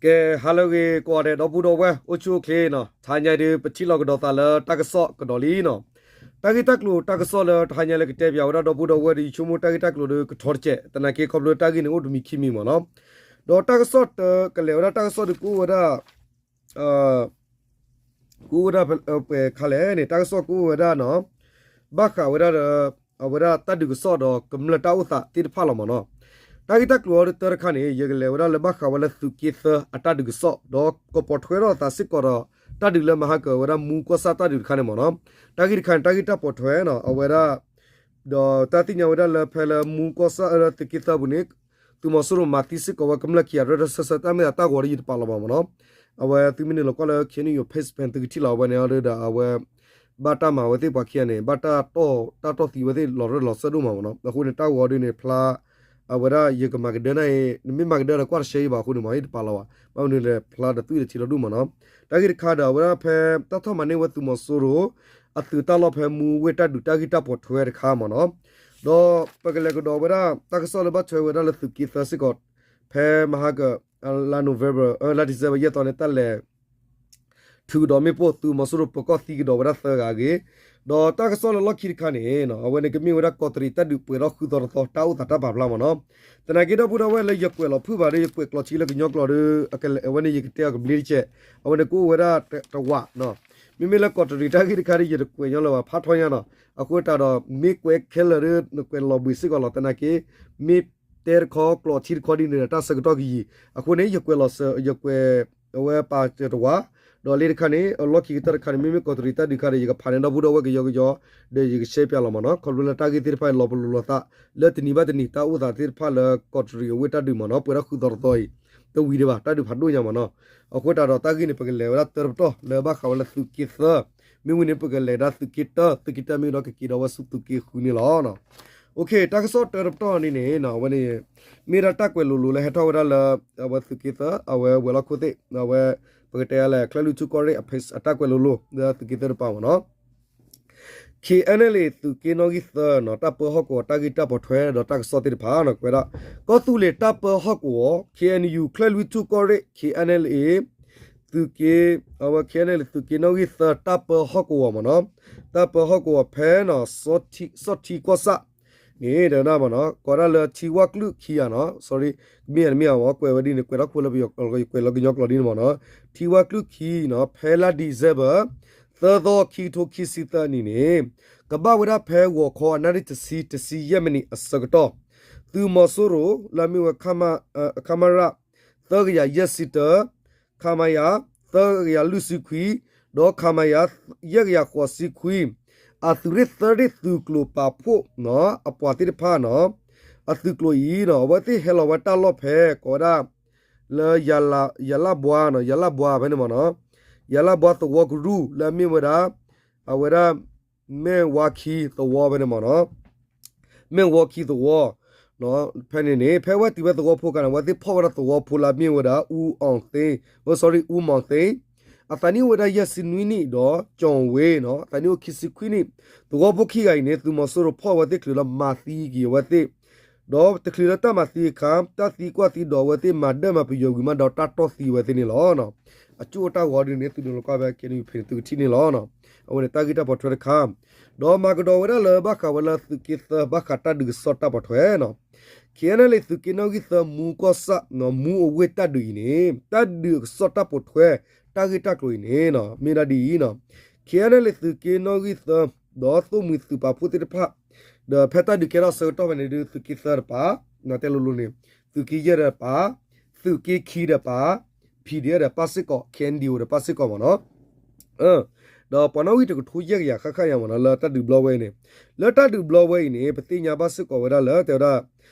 ကဲ ဟါလၢအဂ့ၤ ကိးဂၤဒဲး ဒီပုၢ်ဒီဝဲၢ် အိၣ်ဆူၣ်အိၣ်ချ့နီၤ, တဟါညါဒုး ပထံၣ်လိာ်ကဒီးသးလၢတၢ်ကစီၣ်ကဒီးလံနီၤ. တၢ်ဂ့ၢ်တၢ်ကျိၤတၢ်ကစီၣ်လၢတဟါညါလၢကတဲပၠးဝဲဒၣ်ဒီပုၢ်ဒီဝဲၢ်ဒီး ယဆိကမိၣ်တၢ်ဂ့ၢ်တၢ်ကျိၤဒီးကထီတစဲး သနာ်က့ခီဖျိတၢ်ဂ့ၢ်န့ၣ်အိၣ်တမံၤခံမံၤမ့ၢ်နီၤ. ဒီးတၢ်ကစီၣ်တကလဲၤဝဲဒၣ်တၢ်ကစီၣ်ဒုးကအိၣ်ဝဲဒၣ် ကအိၣ်ဝဲဒၣ်ပှဲၤခါလဲၣ်န့ၣ် တၢ်ကစီၣ်ကအိၣ်ဝဲဒၣ်နီၤ, ဘၣ်ဃးဝဲဒၣ်ဒီး အဝဲဒၣ်တၢ်ဒုးကစီၣ်ဒီးကမျၢၢ်တၢ်အိၣ်သးသ့ၣ်တဖၣ်လီၤမ့ၢ်နီၤ. တၢ်ဂ့ၢ်တၢ်ကျိၤအီၤတၢတခါန့ၣ် ယကလဲၤဝဲဒၣ်လၢဘၣ်ဃးဝဲလၢသုးက့သၢအတၢ်ဒုးကစီၣ် ဒီးကပိာ်ထွဲထီၣ်အသးစ့ၢ်ကီးဒီး တၢ်ဒုးလၢမၤဟါကၢၤဝဲဒၣ်မူကီၢ်ဆၣ်တၢ်ဒုးတခါန့ၣ်မ့ၢ်နီၤ. တၢ်ဂ့ၢ်တခါန့ၣ် တၢ်ဂ့ၢ်တၢ်ပိာ်ထွဲနီၤ အဝဲဒၣ် ဒီးတၢ်သ့ၣ်ညါဝဲဒၣ်လၢဖဲလၢမူကီၢ်ဆၣ်လၢသုးက့သၢပူၤန့ၣ် သုးမီၤစိရိၤမၤသံစ့ၢ်ကီးဝဲကမျၢၢ်ခံဂၤ ရၢၢ်ရၢၢ်ဆၢဆၢ တၢ်မ့ၢ်သးတၢ်ဂီၤဒီးယတပာ်လီၤဘၣ်မ့ၢ်နီၤ. အဝဲသုမ့ၢ်နုာ်လီၤကွၢ်လၢ KNU page ဖဲသုကထံၣ်လီၤဝဲန့ၣ်ဒီး အဝဲ ဘၣ်တၢ်မၤဝဲသ့ၣ်ပှၤခံဂၤန့ၣ် ဘၣ်တၢ်တီၢ် တၢ်တီၢ်သံဝဲသ့ၣ်လီၤရၢၢ်လီၤစၢၢ်ဒိၣ်မးမ့ၢ်နီၤ. အဃိန့ၣ် တၢ်ဂီၤဒုးန့ၣ် ဖျါ အဝဲဒၣ်ယကမၤကဒၢနၤအံၤ နမ့ၢ်မၤကဒၢဒီးကွၢ်တရှဲအံၤဘၣ်အဃိန့ၣ်မ့ၢ် ယတပာ်လီၤဘၣ်. ဘၣ်မနုၤလဲၣ် ဖျါဒီးသွံၣ်ဒီးထံလီၤဒိၣ်မ့ၢ်နီၤ. တၢ်ဂ့ၢ်တခါဒီး အဝဲဒၣ်ဖဲတၢ်ထီၣ်မၤန့ၢ်ဝဲသုးမီၤစိရိၤ အသုးတၢ်လီၢ်ဖဲမူဝ့ၢ်တၢ်ဒုးတၢ်ဂ့ၢ်တၢ်ပိာ်ထွဲတခါမ့ၢ်နီၤ. ဒီးပကလဲၤကဒီးဝဲဒၣ်တၢ်ကစီၣ်လၢဘၣ်ထွဲဝဲဒၣ်လၢသုးက့သၢစ့ၢ်ကီး ဖဲမဟါက လါ November လါ December ယဲၢ်သီန့ၣ် တၢ်လဲၤ ထုးကဒီးမ့ၣ်ပိၢ်သုးမီၤစိရိၤပၢၤကီၢ်သံကဒီးဝဲဒၣ်သၢဂၤအဂ့ၢ်, ဒီးတၢ်ကစီၣ်လၢလီၢ်ခံတခါန့ၣ် အဝဲန့ၣ်ကမ့ၢ်ဝဲဒၣ်ကီးတရံးတၢ်ဒုးပှဲၤထီၣ်ဃုသီတသီ တၢ်အိၣ်သးတၢ်ပာ်ဖျါမ့ၢ်နီၤ. သနာ်က့ဒီပုၢ်ဒီဝဲၢ်လၢယကွဲးလီၤဖုၣ်ဘၣ်ဒီး ယကွဲးကျိးထံလၢကညီကျိာ်ဒီး အဝဲန့ၣ်ယကတဲအီၤကဘျ့တကဲး, အဝဲန့ၣ်ကအိၣ်ဝဲဒၣ်တဝး, မ့မ့ၢ်လၢကီးတရံးတၢ်ဂ့ၢ်တခါဒီး ယတကွဲးညီလၢၤဘၣ် ဖးထီညါနီၤ, အဃိသတးဒီး မ့ၢ်ကွဲးခဲလၢာ်ဒီး နကွဲးလီၤဘှံးစ့ၢ်ကီးလီၤ. သနာ်က့ မ့ၢ်တဲတခီ ကျိးထံတခီဒ်န့ၣ်ဒီး တၢ်ဆၢကတီၢ်ကယံာ်, အဃိန့ၣ် ယကွဲးလီၤစၢၤ ယကွဲး အဝဲပာ်စၢၤတဝး, ဒီးလၢတခါန့ၣ် အလီၢ်ခံကတၢၢ်တခါန့ၣ် မ့မ့ၢ်ကီးတရံးတၢ်ဒုးခါဒီး ယကဖးန့ၢ်ဒီပုၢ်ဒီဝဲၢ်ကယီကယီ, ဒီးယကရှဲပၠးလီၤမ့ၢ်နီၤ, ခီဖျိလၢတၢ်ဂ့ၢ်သ့ၣ်တဖၣ်အံၤ လီၤပလိာ်လိာ်သး လၢတနံၤဘၣ်တနံၤ တၢ်အိၣ်သးသ့ၣ်တဖၣ်လၢကီးတရံးအဝ့ၢ်တၢ်ဒုးမ့ၢ်နီၤ, ပှဲၤထီၣ်ဃုသီတသီအံၤ, တဝံၤဒံးဘၣ် တၢ်ဒုးဖးဒိၣ်ညါမ့ၢ်နီၤ. အဃိသတးဒီးတၢ်ဂ့ၢ်န့ၣ် ပကလဲၤဝဲဒၣ်တၢတပတီၢ်လၢဘၣ်ဃးဝဲလၢသုးက့သၢ, မ့ၢ်ဝံၤန့ၣ် ပကလဲၤဒၣ်သုးက့တၢ, သုးက့တၢမ့ၢ်ဒီးကက့ၤဒီးဝဲဆူသုးက့ဃုန့ၣ်လီၤ. တၢ်ကစီၣ်တၢတပတီၢ်န့ၣ်န့ၣ် အဝဲန့ၣ် မ့ၢ်ဒၣ်တၢ်ကွဲးလိၤလိၤလၢဟဲထီၣ်ဝဲဒၣ်လၢ အဝဲသုးက့သၢ အဝဲဝဲၤလီၢ်ခိၣ်သ့ၣ် အဝဲ ပကတဲလဲၣ် ချၢၣ်လွံၢ်ထူၣ်ကီၢ်ရ့ၣ်အ page အတၢ်ကွဲးလိၤလိၤလၢသုးက့သၢတပၤမ့ၢ်နီၤ. KNLA သုးက့နီၣ်ဂံၢ်သၢနီၤ တၢ်ပၢဟီၣ်ကဝီၤတၢ်ဂ့ၢ်တၢ်ပိာ်ထွဲဒီးတၢ်ကစီၣ်သ့ၣ်တဖၣ်နီၤ ကွဲးဒၣ် ကီၢ်သူလ့ၤတၢ်ပၢဟီၣ်ကဝီၤ KNU ချၢၣ်လွံၢ်ထူၣ်ကီၢ်ရ့ၣ် KNLA သုးက့ အဝဲ KNLA သုးက့နီၣ်ဂံၢ်သၢ တၢ်ပၢဟီၣ်ကဝီၤမ့ၢ်နီၤ, တၢ်ပၢဟီၣ်ကဝီၤဖဲနီၤ စီၣ်ထံကီၢ်ဆၣ်န့ၣ် တဲဝဲဒၣ်မ့ၢ်နီၤ ကိးဒၣ်လၢထံဝၣ်ကျုၣ်ခံဂၤနီၤ sorry မ့ၢ်ဧါတမ့ၢ်ဧါမ့ၢ် ကွဲးဝဲဒ်န့ၣ် ကွဲးထီၣ်ခိၣ်လၢပယီၤ ကွဲးလီၤကညီကျိာ်ဒ်န့ၣ်မ့ၢ်နီၤ, ထံဝၣ်ကျုၣ်ခံနီၤ ဖဲလါ December သၢသီခံကထိခံဆံသၢနံၣ်န့ၣ် ကဘၣ်ဝဲဒၣ်ဖဲဂီၤခီအနၣ်ရံၣ်တဆံ တဆံယဲၢ်မံးနံးအဆၢကတီၢ် သုးမီၤစိရိၤလၢအမ့ၢ်ဝဲ ခမရ သၢကယၤယဲၢ်ဆံတၢ ခမရ သၢကယၤလွံၢ်ဆံခွံ ဒီး ခမရ ယဲၢ်ကယၤဃိးဆံခွံ အသုးရ့ၣ်သၢရ့ၣ်သုးကျိၤပာ်ဖှိၣ်နီၤ အပှၤသ့ၣ်တဖၣ်နီၤ အသုးကျိၤအံၤနီၤ အဝဲသ့ၣ်ဟဲလီၤဝဲတၢ်လီၢ်ဖဲ ကိးဝဲဒၣ် လၢ ယၤလၣ်ဘှါနီၤ ယၤလၣ်ဘှါဖဲန့ၣ်မ့ၢ်နီၤ ယၤလၣ်ဘှါသဝီကရူၢ်လၢအမ့ၢ်ဝဲဒၣ် အဝဲဒၣ် မဲၢ်ဝါခံသဝီဖဲန့ၣ်မ့ၢ်နီၤ မဲၢ်ဝါခံသဝီ ဖဲန့ၣ်န့ၣ် ဖဲအဝဲတုၤဖဲသဝီဖိအခါန့ၣ် အဝဲသ့ၣ်ဖီၣ်ဝဲဒၣ်သဝီဖိလၢအမ့ၢ်ဝဲဒၣ် အူအီၣ်သ့ sorry အူမီၣ်သ့ အသးနံၣ်အိၣ်ဝဲဒၣ်ယဲၢ်ဆံနွံနံၣ်ဒီး ကၠီၣ်ဝ့နီၤ အသးနံၣ်အိၣ်ခံဆံခွံနံၣ် သဝီဖိခံဂၤအံၤန့ၣ် သုးမီၤစိရိၤဖီၣ်ဝဲသ့ၣ်ချုးလၢမၤသံက့ၤအဝဲသ့ၣ် ဒီးတချုးလၢတၢ်မၤသံအခါ တၢ်သံကွၢ်သံဒိးအဝဲသ့ၣ်မၤဒၢၣ်မၤပယီၤဝံၤမးဒီးတၢ်တီၢ်သံဝဲသ့ၣ်န့ၣ်လီၤ. အကၠိၣ်တၢ်ဂီၤဒ်န့ၣ် သုဒိးလီၤကွၢ်ဖဲ KNU page န့ၣ် သုကထံၣ်န့ၣ်လီၤ. အဝဲန့ၣ်တၢ်ဂ့ၢ်တၢ်ပိာ်ထွဲတခါ ဒီးမၤကဒီးဝဲဒၣ်လၢဘၣ်ဃးဝဲလၢသုးက့သၢ ဘၣ်ဃးတၢ်ဒုးကစီၣ်တၢ်ပိာ်ထွဲနီၤ KNLA သုးက့နီၣ်ဂံၢ်သၢ မူကီၢ်ဆၣ် မူအဝ့ၢ်တၢ်ဒုးအံၤန့ၣ် တၢ်ဒုးကစီၣ်တၢ်ပိာ်ထွဲ တၢ်ဂ့ၢ်တၢ်ကျိၤအံၤန့ၣ် မ့ၢ်ဒၣ်ဒ်အံၤနီၤ KNLA သုးက့နီၣ်ဂံၢ်သၢ ဒီးသိၣ်မှံၤသုးပာ်ဖှိၣ်သ့ၣ်တဖၣ် ဒီးဖဲတၢ်ဒုးကဲထီၣ်အဆၢကတီၢ်ဖဲန့ၣ်ဒုး သုးက့သၢတပၤ တဲလိၤလိၤန့ၣ် သုးက့ယဲၢ်တပၤ သုးက့ခံတပၤ PDF ဒီးပၣ်စ့ၢ်ကီး KNDO ဒီးပၣ်စ့ၢ်ကီးမ့ၢ်နီၤ ဒီးပှၤနီၣ်ဂံၢ်တကထိယဲၢ်ကယၤဃၣ်ဃၣ်ညါမ့ၢ်နီၤ လၢတၢ်ဒုးဘျီဝဲအံၤန့ၣ် လၢတၢ်ဒုးဘျီဝဲအံၤန့ၣ် ပသ့ၣ်ညါဘၣ်စ့ၢ်ကီးဝဲဒၣ်လၢ တဲဝဲဒၣ်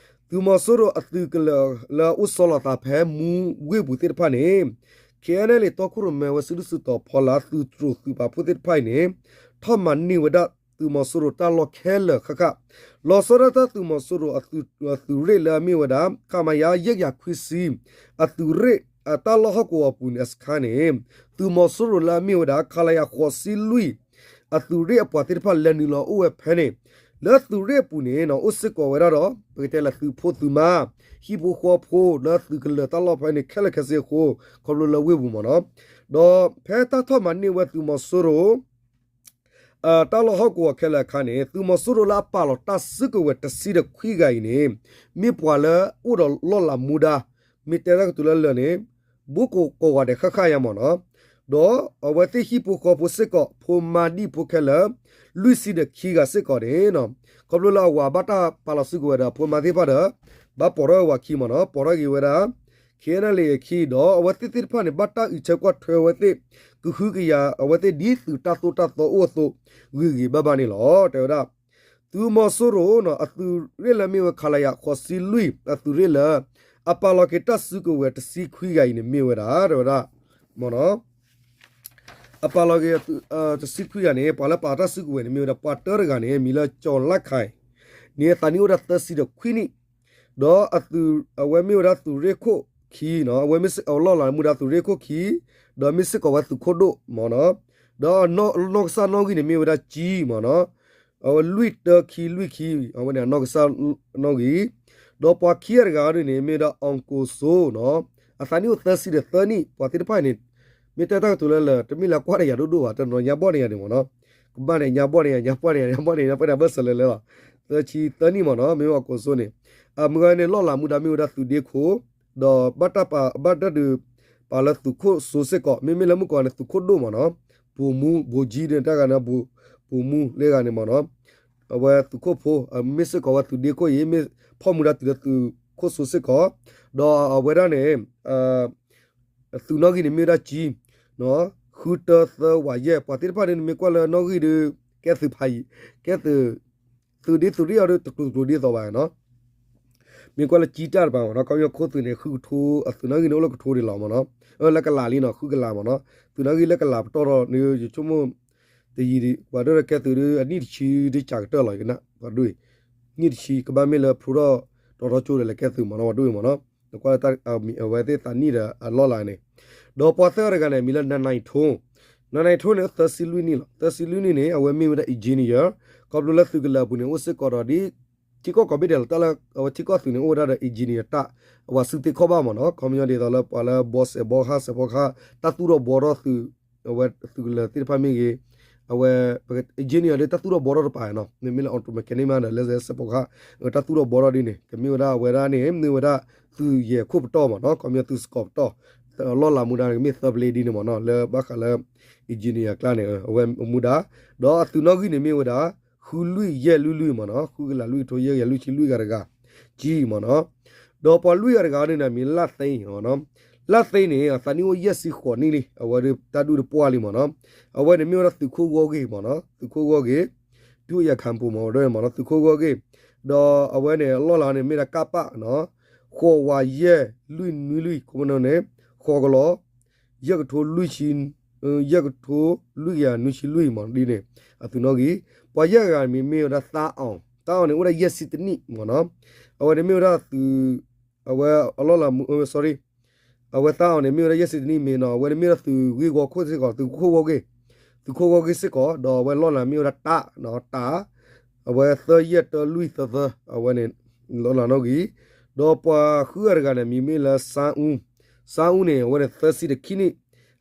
သုးမီၤစိရိၤအသုးကလၢၤလၢအအိၣ်ဆီလီၤသးဖဲမူဝ့ၢ်ပူၤသ့ၣ်တဖၣ်န့ၣ် KNLA တီခိၣ်ရိၣ်မဲဝဲစုဒုၣ်စုတီၤဖီလာ် သုးတြိၤသုးပာ်ဖှိၣ်သ့ၣ်တဖၣ်အံၤန့ၣ် ထီၣ်မၤန့ၢ်ဝဲဒၣ်သုးမီၤစိရိၤတၢ်လီၢ်ခဲလၢာ်ဃၣ်ဃၣ် လီၤဆီဒၣ်တၢ်သုးမီၤစိရိၤအသုးရ့ၣ်လၢအမ့ၢ်ဝဲဒၣ် ခမရ ယဲၢ်ကယၤခွံဆံ အသုးရ့ၣ်အတၢ်လီၢ်ဟီၣ်ကဝီၤအပူၤန့ၣ် အစခါန့ၣ် သုးမီၤစိရိၤလၢအမ့ၢ်ဝဲဒၣ် ခလရ ဃိးဆံလွံၢ် အသုးရ့ၣ်အပှၤသ့ၣ်တဖၣ်လဲၤနုာ်လီၤအိၣ်ဝဲဖဲန့ၣ် လၢသုးရ့ၣ်အပူၤန့ၣ်နီၤ အိၣ်စ့ၢ်ကီးဝဲဒၣ်ဒီး ပကတဲလၢသုးဖိသုးမါ ဟံၣ်ဖိဃီဖိ လၢသုးကလၢၤတၢ်လီၢ်ဖဲန့ၣ် ခဲလၢာ်ခဲဆ့အဃိ ခီဖျိလၢဝ့ၢ်ပူၤမ့ၢ်နီၤ. ဒီးဖဲတၢ်ထီၣ်မၤန့ၢ်ဝဲသုးမီၤစိရိၤ တၢ်လီၢ်ဟီၣ်ကဝီၤခဲလၢာ်အခါန့ၣ် သုးမီၤစိရိၤလၢအပာ်လီၤတၢ်စုကဝဲၤတဆံဒီးခွံဂၤအံၤန့ၣ် မ့ၢ်ပှၤလၢအိၣ်ဒီးလီၢ်လၤမူဒါ မ့ၢ်တဲတၢ်ကတိၤလၢလၢာ်န့ၣ် ဘူးကိးဂၤဒဲးဃၣ်ဃၣ်ယါမ့ၢ်နီၤ. ဒီးအဝဲသ့ၣ်ဟံၣ်ဖိဃီဖိစ့ၢ်ကီး ဖိမါဒံၣ်ဖိခဲလၢာ် လွံၢ်ဆံဒီးခံဂၤစ့ၢ်ကီးန့ၣ်နီၤ ခီဖျိလၢအဝၤဘၣ်တၢ်ပာ်လီၤစုကဝဲၤဒီးအဖိမါသ့ၣ်တဖၣ်ဒီး ဘၣ်ပိာ်ထီၣ်ဝဲဝၤခံမ့ၢ်နီၤ ပိာ်ထီၣ်က့ၤဝဲဒၣ် ခ့နလ့ၣ်အခံ ဒီးအဝဲသ့ၣ်သ့ၣ်တဖၣ်န့ၣ် ဘၣ်တၢ်အုးဆၢကွၢ်ထွဲဝဲသ့ၣ် ကဟုကယာ်အဝဲသ့ၣ်ဒ်သုးတၢ်သိၣ်တၢ်သီအိၣ်အသိး ဂ့ၤဂ့ၤဘၣ်ဘၣ်န့ၣ်လီၤ. တဲဝဲဒၣ် သုးမီၤစိရိၤနီၤ အသုးရ့ၣ်လၢမ့ၢ်ဝဲ ခလရ ဃိးဆံလွံၢ် အသုးရ့ၣ်လၢ အပာ်လီၤက့ၤတၢ်စုကဝဲၤတဆံခွံဂၤအံၤန့ၣ်မ့ၢ်ဝဲဒၣ် တဲဝဲဒၣ် မ့ၢ်နီၤ အပာ်လီၤက့ၤ တဆံခွံဂၤန့ၣ် ပှၤလၢပာ်တၢ်စုကဝဲၤန့ၣ် မ့ၢ်ဝဲဒၣ် ပှၤတၢတဂၤန့ၣ် မံၤလၢကၠီၤလါခၢၣ် န့ၣ် အသးနံၣ်အိၣ်ဒၣ်သၢဆံဒီးခွံနံၣ် ဒီးအဝဲမ့ၢ်ဝဲဒၣ်သုးရ့ၣ်ခိၣ်ခံနီၤ အဝဲမ့ၢ်စ့ၢ်ကီးလီၢ်လၤမူဒါသုးရ့ၣ်ခိၣ်ခံ ဒီးမ့ၢ်စ့ၢ်ကီးဝဲသုးခိၣ်ဒိၣ်မ့ၢ်နီၤ ဒီးအနီၢ်ကစၢ်နီၣ်ဂံၢ်န့ၣ် မ့ၢ်ဝဲဒၣ်ကၠံမ့ၢ်နီၤ အဝဲလွံၢ်တၢခံလွံၢ်ခံ အဝဲန့ၣ်အနီၢ်ကစၢ်နီၣ်ဂံၢ် ဒီးပှၤခံဂၤတဂၤဒ်န့ၣ် မ့ၢ်ဝဲဒၣ်အီၣ်ကိၣ်စိနီၤ အသးနံၣ်အိၣ်သၢဆံဒီးသၢနံၣ် ပှၤသ့ၣ်တဖၣ်န့ၣ် မ့ၢ်တဲတၢ်ကတိၤလၢလၢာ် တမ့ၢ်လၢကွၢ်တယၤဒိၣ်ဒိၣ်ဘၣ် တနီၤညါဘီၣ်န့ၣ်ယၤန့ၣ်မ့ၢ်နီၤ ကဘၣ်န့ၣ်ညါဘီၣ်န့ၣ်ယၤ ညါပှၢ်န့ၣ်ယၤ ညါဘီၣ်န့ၣ် ညါပှၢ်န့ၣ်ဘၢၣ်စၢၤလၢလၢလီၤ သၢဆံသၢနံၣ်မ့ၢ်နီၤ မ့ၢ်အီၣ်ကိၣ်စိန့ၣ် အမုၢ်ဂၤန့ၣ် လီၢ်လၤမူဒါမ့ၢ်ဝဲဒၣ်သုးဒ့ခိၣ် ဒီးဘၣ်တၢ်ပာ် ဘၣ်တၢ်ဒုးပာ်လၢသုးခိၣ်စိစ့ၢ်ကီး မ့မ့ၢ်လၢမုၢ်ကီၢ်န့ၣ် သုးခိၣ်ဒိၣ်မ့ၢ်နီၤ ပိာ်မူ ဘိကၠံန့ၣ် တၢ်ဂၤန့ၣ် ပိာ်မူလၢဂၤန့ၣ်မ့ၢ်နီၤ အဝဲသုးခိၣ်ဖိ မ့ၢ်စ့ၢ်ကီးဝဲသုးဒ့ခိၣ်အံၤ မ့ၢ်ဖီၣ်မူဒါတုၤလၢသုးခိၣ်စိစ့ၢ်ကီး ဒီးအဝဲဒၣ်န့ၣ် သုးနီၣ်ဂံၢ်န့ၣ်မ့ၢ်ဝဲဒၣ်ကၠံ ဃုတၢသၢဝးယဲၢ် ပှၤသ့ၣ်တဖၣ်န့ၣ် မ့ၢ်ကွၢ်လၢနီၣ်ဂံၢ်ဒီး ကဲသုးဖးယံၤ ကဲသုး သုးဒ့သုးရ့ၣ်အီၤဒီး တကျိၤတကျိၤဒ်သိးဘၣ်နီၤ မ့ၢ်ကွၢ်လၢကၠံတၢ်တပၤမ့ၢ်နီၤ ခီဖျိခိၣ်သုးန့ၣ် ဃုကထိ အသုးနီၣ်ဂံၢ်န့ၣ်အိၣ်လၢကထိဒံးလီၤမ့ၢ်နီၤ လၢကလးလံနီၤ ဃုကလးမ့ၢ်နီၤ သုးနီၣ်ဂံၢ်လၢကလးပတီၢ်ဒီး ယဆိကမိၣ် တယံၤဒံး ပှၤဒိၣ်ဒီးကဲသုးဒ်အနံၣ်တဆံဒ်ကးကတၢၢ်လီၤ ယကနၣ် ပှၤဒိၣ်အံၤ နံၣ်တဆံ ကဘၣ်မ့ၢ်လၢဖျိထီၣ်တီၤထီကၠိဒီးလဲၤကဲသုးမ့ၢ်နီၤ ပှၤဒိၣ်အံၤမ့ၢ်နီၤ နကွၢ်လၢတၢ်အဝဲသ့ၣ်သးနံၣ်ဒီးအလီၢ်လၤန့ၣ် ဒီးပှၤသၢဂၤတဂၤန့ၣ် မံၤလၢ နနံထူ နနံထူန့ၣ် သၢဆံလွံၢ်နံၣ်လီၤ သၢဆံလွံၢ်နံၣ်န့ၣ် အဝဲမ့ၢ်ဝဲဒၣ် engineer ခီဖျိလၢသုးကလၢၤအပူၤန့ၣ် အိၣ်စ့ၢ်ကီးဒီးဒ် ထံကီၢ်ကိးဘ့ၣ်ဒဲးလီၤ တၢ်လၢအဝဲထံကီၢ်သုးန့ၣ် အိၣ်ဝဲဒၣ်ဒီး engineer တၢ် အဝဲစုသ့ခီၣ်ဘၣ်မ့ၢ်နီၤ ခီပညီဒ်သိးလၢပှၤလၢဘီစဲးဘီဟၣ်စဲးဖီကဟၣ် တၢ်သူၣ်ထီၣ်ဘှီထီၣ်သုး အဝဲသုးကလၢၤသ့ၣ်တဖၣ်မ့ၢ်ဂ့ၤ အဝဲ engineer ဒီးတၢ်သူၣ်ထီၣ်ဘှီထီၣ်တပၤနီၤ မ့မ့ၢ်လၢ auto mechanic မးဒီး လၢစဲးဖီကဟၣ် တၢ်သူၣ်ထီၣ်ဘှီထီၣ်ဒ်န့ၣ် ကမ့ၢ်ဝဲဒၣ်အဝဲဒၣ်န့ၣ် မ့ၢ်ဝဲဒၣ်သုးယဲၢ်ခိၣ်ပတီၢ်မ့ၢ်နီၤ ခီပညီသုးစကီးပတီၢ် လီၢ်လၤမူဒါန့ၣ် ကမ့ၢ်သၢပျ့ဒ်န့ၣ်မ့ၢ်နီၤ လၢဘၣ်ဃးလၢ engineer အကျါန့ၣ် အဝဲမူဒါ ဒီးအသုးနီၣ်ဂံၢ်န့ၣ်မ့ၢ်ဝဲဒၣ် ဃုလွံၢ်ယဲၢ်လွံၢ်လွံၢ်မ့ၢ်နီၤ ဃုကလးလွံၢ်ကထိယဲၢ်ကယၤလွံၢ်ဆံလွံၢ်ဂၤတဂၤ ကံမ့ၢ်နီၤ ဒီးပှၤလွံၢ်ဂၤတဂၤန့ၣ် မံၤလၢ်သ့မ့ၢ်နီၤ လၢ်သ့န့ၣ် အသးနံၣ်အိၣ်ယဲၢ်ဆံဃိးနံၣ်လံ အဝဲဒၣ်တၢ်ဒူၣ်တပှၢ်လံမ့ၢ်နီၤ အဝဲန့ၣ်မ့ၢ်ဝဲဒၣ်သုးခိၣ်ဂီၢ်ဂ့ၢ်မ့ၢ်နီၤ သုးခိၣ်ဂီၢ်ဂ့ၢ် ဒုတိယ ခမူ မ့ၢ်ဝဲဒၣ်မ့ၢ်နီၤ သုးခိၣ်ဂီၢ်ဂ့ၢ် ဒီးအဝဲန့ၣ် အလီၢ်လၤန့ၣ် မ့ၢ်ဒၣ်ကၣ်ပၣ်နီၤ ဃိးဝးယဲၢ်လွံၢ်နွံလွံၢ် ခိၣ်ပနီၣ်န့ၣ် ဃိးကလီၤ ယဲၢ်ကထိလွံၢ်ဆံ ယဲၢ်ကထိလွံၢ်ကယၤနွံဆံလွံၢ်မ့ၢ်ဒ်န့ၣ် အသုးနီၣ်ဂံၢ် ပှၤယဲၢ်ဂၤမ့ၢ်မ့ၢ်ဝဲဒၣ်သါအီၤ သါအီၤန့ၣ် အိၣ်ဒၣ်ယဲၢ်ဆံတနံၣ်မ့ၢ်နီၤ အဝဲန့ၣ်မ့ၢ်ဝဲဒၣ်သုး အဝဲအလီၢ်လၤမူ sorry အဝဲသါအီၤန့ၣ် မ့ၢ်ဝဲဒၣ်ယဲၢ်ဆံတနံၣ်မ့ၢ်နီၤ အဝဲန့ၣ်မ့ၢ်ဝဲဒၣ်သုးဂ့ၢ်ဂီၤခိၣ်စ့ၢ်ကီး သုးခိၣ်ဂီၢ်ဂ့ၢ် သုးခိၣ်ဂီၢ်ဂ့ၢ်စ့ၢ်ကီး ဒီးအဝဲလီၢ်လၤမ့ၢ်ဝဲဒၣ်တၢ် တၢ် အဝဲသၢယဲၢ်တၢလွံၢ်သၢသၢ အဝဲန့ၣ် လီၢ်လၤနီၣ်ဂံၢ် ဒီးပှၤဃုဂၤတဂၤန့ၣ် မံၤမ့ၢ်လၢ စၣ်အူ စၣ်အူန့ၣ် အဝဲန့ၣ်သၢဆံတခံနံၣ်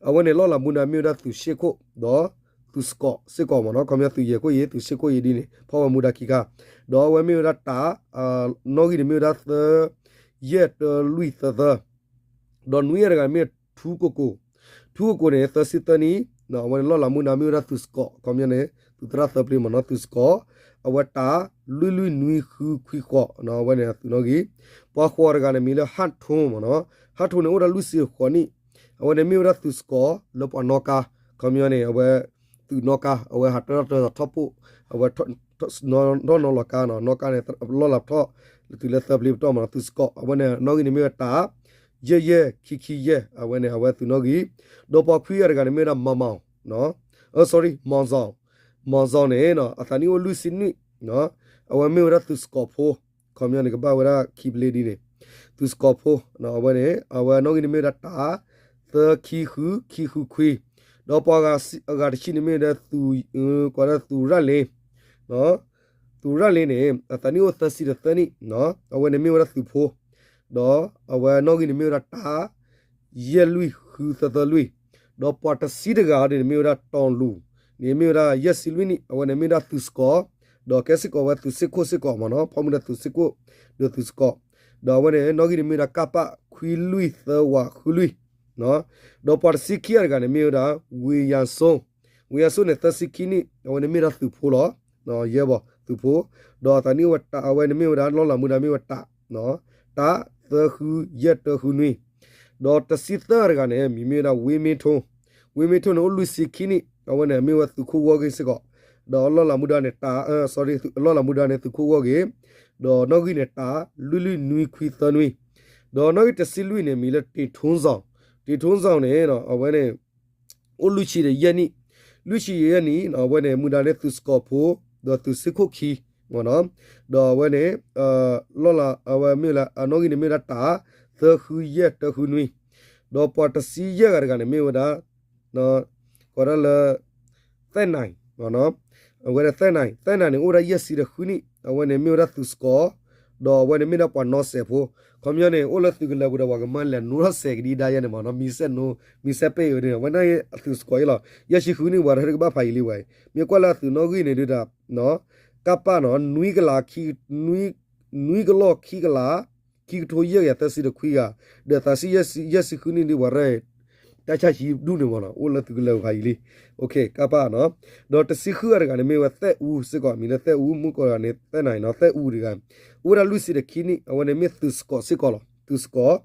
အဝဲန့ၣ်လီၢ်လၤမူဒါမ့ၢ်ဝဲဒၣ်သုးရှ့ၣ်ခိၣ် ဒီးသုးစကီးစ့ၢ်ကီးမ့ၢ်နီၤ ခီပညီသုးယဲၢ်ခိၣ်အံၤ သုးရှ့ၣ်ခိၣ်အံၤဒ်န့ၣ် ဖီၣ်ဝဲမူဒါခံခါ ဒီးအဝဲမ့ၢ်ဝဲဒၣ်တၢ် နီၣ်ဂံၢ်န့ၣ်မ့ၢ်ဝဲဒၣ်သၢ ယဲၢ်တၢလွံၢ်သၢသၢ ဒီးနွံဂၤတဂၤမ့ၢ်ထူကကိၢ် ထူကကိၢ်န့ၣ် သၢဆံသၢနံၣ် အဝဲန့ၣ်လီၢ်လၤမူဒါမ့ၢ်ဝဲဒၣ်သုးစကီး ခီပညီန့ၣ် သုးသရၣ်သၢပျ့ၤမ့ၢ်နီၤ သုးစကီး အဝဲတၢ် လွံၢ်လွံၢ်နွံဃုခွံဃိး အဝဲန့ၣ်အသုးနီၣ်ဂံၢ် ပှၤဃိးတဂၤန့ၣ် မံၤလၢဟၣ်ထိမ့ၢ်နီၤ ဟၣ်ထိန့ၣ်အိၣ်ဒၣ်လွံၢ်ဆံဃိးနံၣ် အဝဲန့ၣ်မ့ၢ်ဝဲဒၣ်သုးစကီး လၢပှၤနီၣ်ကါ ခီပညီန့ၣ် အဝဲ သုးနီၣ်ကါ အဝဲဟးတၢထီၣ်ထီၣ်ဖိ အဝဲ နီၣ်နီၣ်လီၤကါနီၤ နီၣ်ကါန့ၣ် လီၢ်လၤပထီၣ် လၢတုၤလၢသၢပျ့ၤပတီၢ်မ့ၢ်နီၤ သုးစကီး အဝဲန့ၣ် နီၣ်ဂံၢ်န့ၣ်မ့ၢ်ဝဲတၢ် ယဲၢ်ယဲၢ်ခံခံယဲၢ် အဝဲန့ၣ် အဝဲသုးနီၣ်ဂံၢ် ဒီးပှၤခွံဂၤတဂၤန့ၣ်မ့ၢ်ဝဲဒၣ် မၤမၤ sorry မီၤစီၤ မီၤစီၤန့ၣ် အသးနံၣ်အိၣ်လွံၢ်ဆံနွံ အဝဲမ့ၢ်ဝဲဒၣ်သုးစကီးဖိ ခီပညီန့ၣ် ကဘၣ်ဝဲဒၣ်ခံပျ့ၤဒ်န့ၣ် သုးစကီးဖိ အဝဲန့ၣ် အဝဲနီၣ်ဂံၢ်န့ၣ်မ့ၢ်ဝဲဒၣ်တၢ် သၢခံဃု ခံဃုခွံ ဒီးပှၤအဂၤတဆံန့ၣ်မ့ၢ်ဝဲဒၣ် ကွၢ်ဒၣ်သူၣ်ရၣ်လ့ သု သုးရၣ်လ့န့ၣ် အသးနံၣ်အိၣ်သၢဆံတသၢနံၣ်, အဝဲန့ၣ်မ့ၢ်ဝဲဒၣ်သုးဖိ, ဒီးအဝဲနီၣ်ဂံၢ်န့ၣ်မ့ၢ်ဝဲဒၣ်တၢ ယဲၢ်လွံၢ်ဃုသၢသၢလွံၢ်, ဒီးပှၤတဆံတဂၤဒ်န့ၣ် မ့ၢ်ဝဲဒၣ်တီၤလူၤန့ၣ် မ့ၢ်ဝဲဒၣ်ယဲၢ်ဆံလွံၢ်နံၣ်, အဝဲန့ၣ်မ့ၢ်ဝဲဒၣ်သုးစကီး, ဒီးကဲစ့ၢ်ကီးဝဲသုးစ့ၢ်ခိၣ်စ့ၢ်ကီးမ့ၢ်နီၤ, ဖီမုၢ်ဒီးသုးစ့ၢ်ခိၣ် ဒီးသုးစကီး, ဒီးအဝဲန့ၣ်နီၣ်ဂံၢ်န့ၣ်မ့ၢ်ဝဲဒၣ်ကၣ်ပၣ် ခွံလွံၢ်သၢဝးဃုလွံၢ်, ဒီးပှၤတဆံခံဂၤတဂၤန့ၣ် မ့ၢ်ဝဲဒၣ် ဝ့ယၤစိ ဝ့ယၤစိန့ၣ် သၢဆံခံနံၣ်, အဝဲန့ၣ်မ့ၢ်ဒၣ်သုးဖိလီၤ. ယဲၢ်ဘီသုးဖိ, ဒီးအသးနံၣ်အိၣ်ဝဲတၢ်, အဝဲန့ၣ်မ့ၢ်ဝဲဒၣ်လီၢ်လၤမူဒါမ့ၢ်ဝဲတၢ်, တၢ်သၢဃုယဲၢ်တၢဃုနွံ, ဒီးတဆံသၢဂၤတဂၤန့ၣ် မံၤမ့ၢ်ဝဲဒၣ်ဝ့မ့ထိ, ဝ့မ့ထိန့ၣ် အိၣ်လွံၢ်ဆံခံနံၣ်, အဝဲန့ၣ်မ့ၢ်ဝဲသုးခိၣ်ဂီၢ်ဂ့ၢ်စ့ၢ်ကီး, ဒီးလီၢ်လၤမူဒါန့ၣ်တၢ်, လီၢ်လၤမူဒါန့ၣ်သုးခိၣ်ဂီၢ်ဂ့ၢ်, ဒီးနီၣ်ဂံၢ်န့ၣ်တၢ် လွံၢ်လွံၢ်နွံခွံသၢနွံ, ဒီးနီၣ်ဂံၢ်တဆံလွံၢ်န့ၣ် မံၤလၢတ့ၢ်ထူဇီၣ်, တ့ၢ်ထူဇီၣ်န့ၣ် အဝဲန့ၣ် အိၣ်လွံၢ်ဆံဒီးယဲၢ်နံၣ်, လွံၢ်ဆံယဲၢ်နံၣ် အဝဲန့ၣ် မူဒါန့ၣ်သုးစကီးဖိ, ဒီးသုးစ့ၢ်ခိၣ်ခံ, ဒီးအဝဲန့ၣ် လီၢ်လၤ အဝဲမ့ၢ်လၢအနီၣ်ဂံၢ်န့ၣ်မ့ၢ်ဝဲဒၣ်တၢ် သၢဃုယဲၢ်တၢဃုနွံ, ဒီးပှၤတဆံယဲၢ်ဂၤတဂၤန့ၣ်မ့ၢ်ဝဲဒၣ် ကိးဒၣ်လၢ သဲၣ်နၤ, အဝဲဒၣ်သဲၣ်နၤ, သဲၣ်နၤန့ၣ် အိၣ်ဝဲဒၣ်ယဲၢ်ဆံဒီးဃုနံၣ်, အဝဲန့ၣ်မ့ၢ်ဝဲဒၣ်သုးစကီး, ဒီးအဝဲန့ၣ်မ့ၢ်ဒၣ်ပှၤနီၣ်စဲးဖိ, ခီပညီန့ၣ် အိၣ်လၢသုးကလၢၤပူၤဒီးပှၤကမၢလဲၤနိထီၣ်စဲးကဒံဒါယဲန့ၣ်မ့ၢ်နီၤ, မံစဲးနိ, မံစဲးပဲၢ်အၢန့ၣ် အဝဲန့ၣ်အသုးစကီးအံၤလီၤ, ယဲၢ်ဆံဃုနံၣ်ပှၤတဟဲတကဘၣ်ဖးယံာ်လံဝဲ, မ့ၢ်ကွၢ်လၢအသုးနီၣ်ဂံၢ်န့ၣ်ဒုးဒီး ကၣ်ပၣ်နီၤ နွံကလး နွံကလီၢ်ခံကလး ခံကထိယဲၢ်ကယၤသၢဆံဒီးခွံဂၤ, ဒီးသးဆံယဲၢ်ဆံဃုနံၣ်ဒုးပှၤရဲၣ် တၢ်ဆၣ်ဆံဒူၣ်န့ၣ်မ့ၢ်နီၤ, အိၣ်လၢသုးကလၢၤဖးယံာ်လံ, ကၣ်ပၣ်နီၤ, ဒီးတဆံဃုဂၤတဂၤန့ၣ်မ့ၢ်ဝဲသဲၣ်အူစ့ၢ်ကီး, မံၤလၢသဲၣ်အူ မုၢ်ကီၢ်တဂၤန့ၣ် သဲၣ်နၤနီၤ သဲၣ်အူတဂၤ, အိၣ်ဝဲဒၣ်လွံၢ်ဆံဒီးခံနံၣ်, အဝဲန့ၣ်မ့ၢ်သုးစကီးစ့ၢ်ကီးလီၤ, သုးစကီး,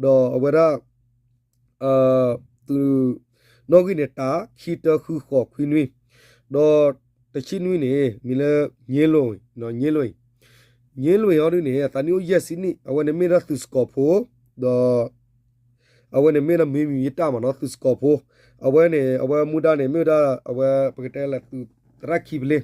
ဒီးအဝဲဒၣ် သုးနီၣ်ဂံၢ်န့ၣ်တၢ် ခံတၢဃုဃိးခွံနွံ, ဒီးတဆံနွံန့ၣ် မံၤလၢ ည့လိာ်, ည့လိာ်, ည့လိာ်အံၤဒ်န့ၣ် အသးနံၣ်အိၣ်ယဲၢ်ဆံနံၣ်, အဝဲန့ၣ်မ့ၢ်ဒၣ်သုးစကီးဖိ, ဒီး အဝဲန့ၣ်မ့ၢ်ဒၣ်မ့ၢ်မံၤယတၢ်မ့ၢ်နီၤ သုးစကီးဖိ, အဝဲန့ၣ် အဝဲမူဒါန့ၣ် မ့ၢ်ဝဲဒၣ် အဝဲပကတဲလၢသုးသရၣ်ခံပလ့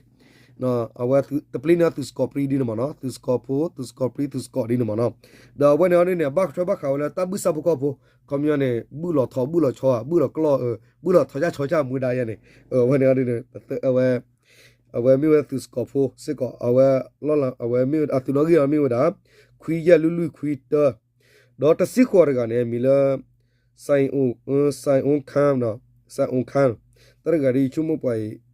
အဝဲတပျ့န့ၢ်သုးစကီးပြံဒ်န့ၣ်မ့ၢ်နီၤ, သုးစကီးဖိ သုးစကီးပြံ သုးစကီးဒ်န့ၣ်မ့ၢ်နီၤ, ဒီးအဝဲန့ၣ်အီၤဒ်န့ၣ် အဘၣ်ကထွဲဘၣ်ဃးဝဲလၢတၢ်ဘုၣ်စၢ်ဖိကီၢ်ဖိ, ခီပညီန့ၣ် ဘုၣ်လီၤထီ ဘုၣ်လီၤဆီ ဘုၣ်လီၤကျီၢ် ဘုၣ်လီၤထီကၢ်ဆီကၢ်မူဒါယဲန့ၣ်, အဝဲန့ၣ်အီၤဒ်န့ၣ် အဝဲ အဝဲမ့ၢ်ဝဲသုးစကီးဖိစ့ၢ်ကီး, အဝဲ အသုးနီၣ်ဂံၢ်အီၤမ့ၢ်ဝဲဒၣ် ခွံယဲၢ်လွံၢ်လွံၢ်ခွံတၢ, ဒီးတဆံဃိးတဂၤန့ၣ် မံၤလၢ စဲၣ်အိၣ်ခါ, စဲၣ်အိၣ်ခါ, တၢ်တဂၤဒ်ယဆိကမိၣ်ပှၤအံၤ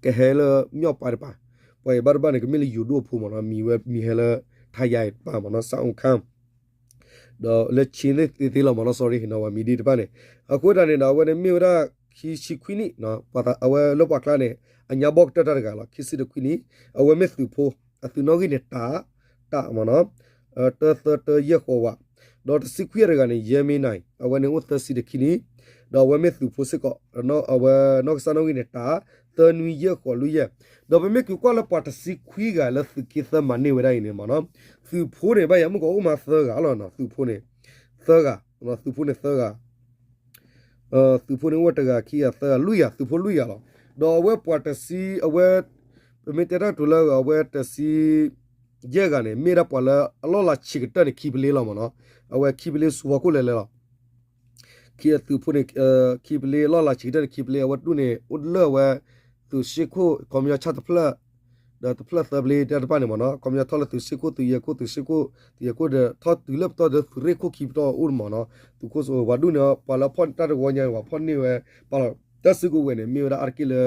ကဟဲလၢ မၠီၣ်ပၤတပၤ, ပှၤအံၤဘၣ်တဘၣ်န့ၣ် ကမ့ၢ်လၢယိၤဒိၣ်ဖိမ့ၢ်နီၤ, မံၤဝဲမံၤဟဲလၢ ထါယါအံၤတပၤမ့ၢ်နီၤ စဲၣ်အိၣ်ခါ ဒီးလၢဆ့သ့ၣ်သ့လီၤမ့ၢ်နီၤ sorry နီၤ ပှၤမံၤဒ်တဖၣ်န့ၣ်, အဃိသတးန့ၣ်ဒီး အဝဲန့ၣ်မ့ၢ်ဝဲဒၣ် ခံဆံခွံနံၣ်, အဝဲလၢပှၤကျါန့ၣ် အညါဘီၣ်ကတၢၢ်တၢ်တဂၤလီၤ ခံဆံတခွံနံၣ်, အဝဲမ့ၢ်သုးဖိ, အသုးနီၣ်ဂံၢ်န့ၣ် တၢ်, တၢ်မ့ၢ်နီၤ, တၢသၢတၢယဲၢ်ဃိးဝး, ဒီးတဆံခွံတဂၤန့ၣ် ယဲမ့ၢ်နၤ, အဝဲန့ၣ်အိၣ်သၢဆံတခံနံၣ်, ဒီးအဝဲမ့ၢ်သုးဖိစ့ၢ်ကီး, အဝဲနီၢ်ကစၢ်နီၣ်ဂံၢ်န့ၣ် တၢ် သၢနွံယဲၢ်ဃိးလွံၢ်ယဲၢ်, ဒီးပမ့ၢ်က့ၤကွၢ်လၢပှၤတဆံခွံဂၤလၢသုးက့သၢမၤန့ၢ်ဝဲဒၣ်အံၤန့ၣ်မ့ၢ်နီၤ, သုးဖိန့ၣ် ဘၣ်ယၤမုၢ်ကီးအိၣ်မးသၢဂၤလီၤနီၤ, သုးဖိန့ၣ် သၢဂၤ, သုးဖိန့ၣ်သၢဂၤ, သုးဖိန့ၣ်အိၣ်တဂၤခံဂၤသၢဂၤလွံၢ်ဂၤ, သုးဖိလွံၢ်ဂၤလီၤ, ဒီးအဝဲပှၤတဆံ, အဝဲ ပမ့ၢ်တဲတၢ်ကတိၤလၢအဝဲတဆံ ယဲၢ်ဂၤန့ၣ် မ့ၢ်ဒၣ်ပှၤလၢအလီၢ်လၤဆံးကတၢၢ်န့ၣ် ခံပလ့လီၤမ့ၢ်နီၤ, အဝဲခံပလ့ဆူဖီခိၣ်လဲၤလဲၤလီၤ, သုးဖိန့ၣ် ခံပလ့လီၢ်လၤဆံးကတၢၢ်န့ၣ် ခံပလ့ အဝဲတူၢ်န့ၣ် အိၣ်လၢအဝဲ သုးစ့ၢ်ခိၣ် ခီပညီဆၣ်တဖျၢၣ် ဒီးတဖျၢၣ်သၢပလ့တၢ်တဖၣ်န့ၣ်မ့ၢ်နီၤ, ခီပညီထီၣ်လၢသုးစ့ၢ်ခိၣ် သုးယဲၢ်ခိၣ် သုးစ့ၢ်ခိၣ် သုးယဲၢ်ခိၣ်ဒီး ထီၣ်တုၤလၢပတီၢ်ဒီးသုးရ့ၣ်ခိၣ်ခံပတီၢ်အိၣ်မ့ၢ်နီၤ, သုးခိၣ်စိ ပှၤဒူၣ်န့ၣ် ပှၤလၢဖီၣ်တၢ်တဝီညါန့ၣ် ပှၤဖီၣ်န့ၢ်ဝဲ ပာ်လီၤတၢ်စုကဝဲၤန့ၣ် မ့ၢ်ဝဲဒၣ်အါတက့ၢ်လၢ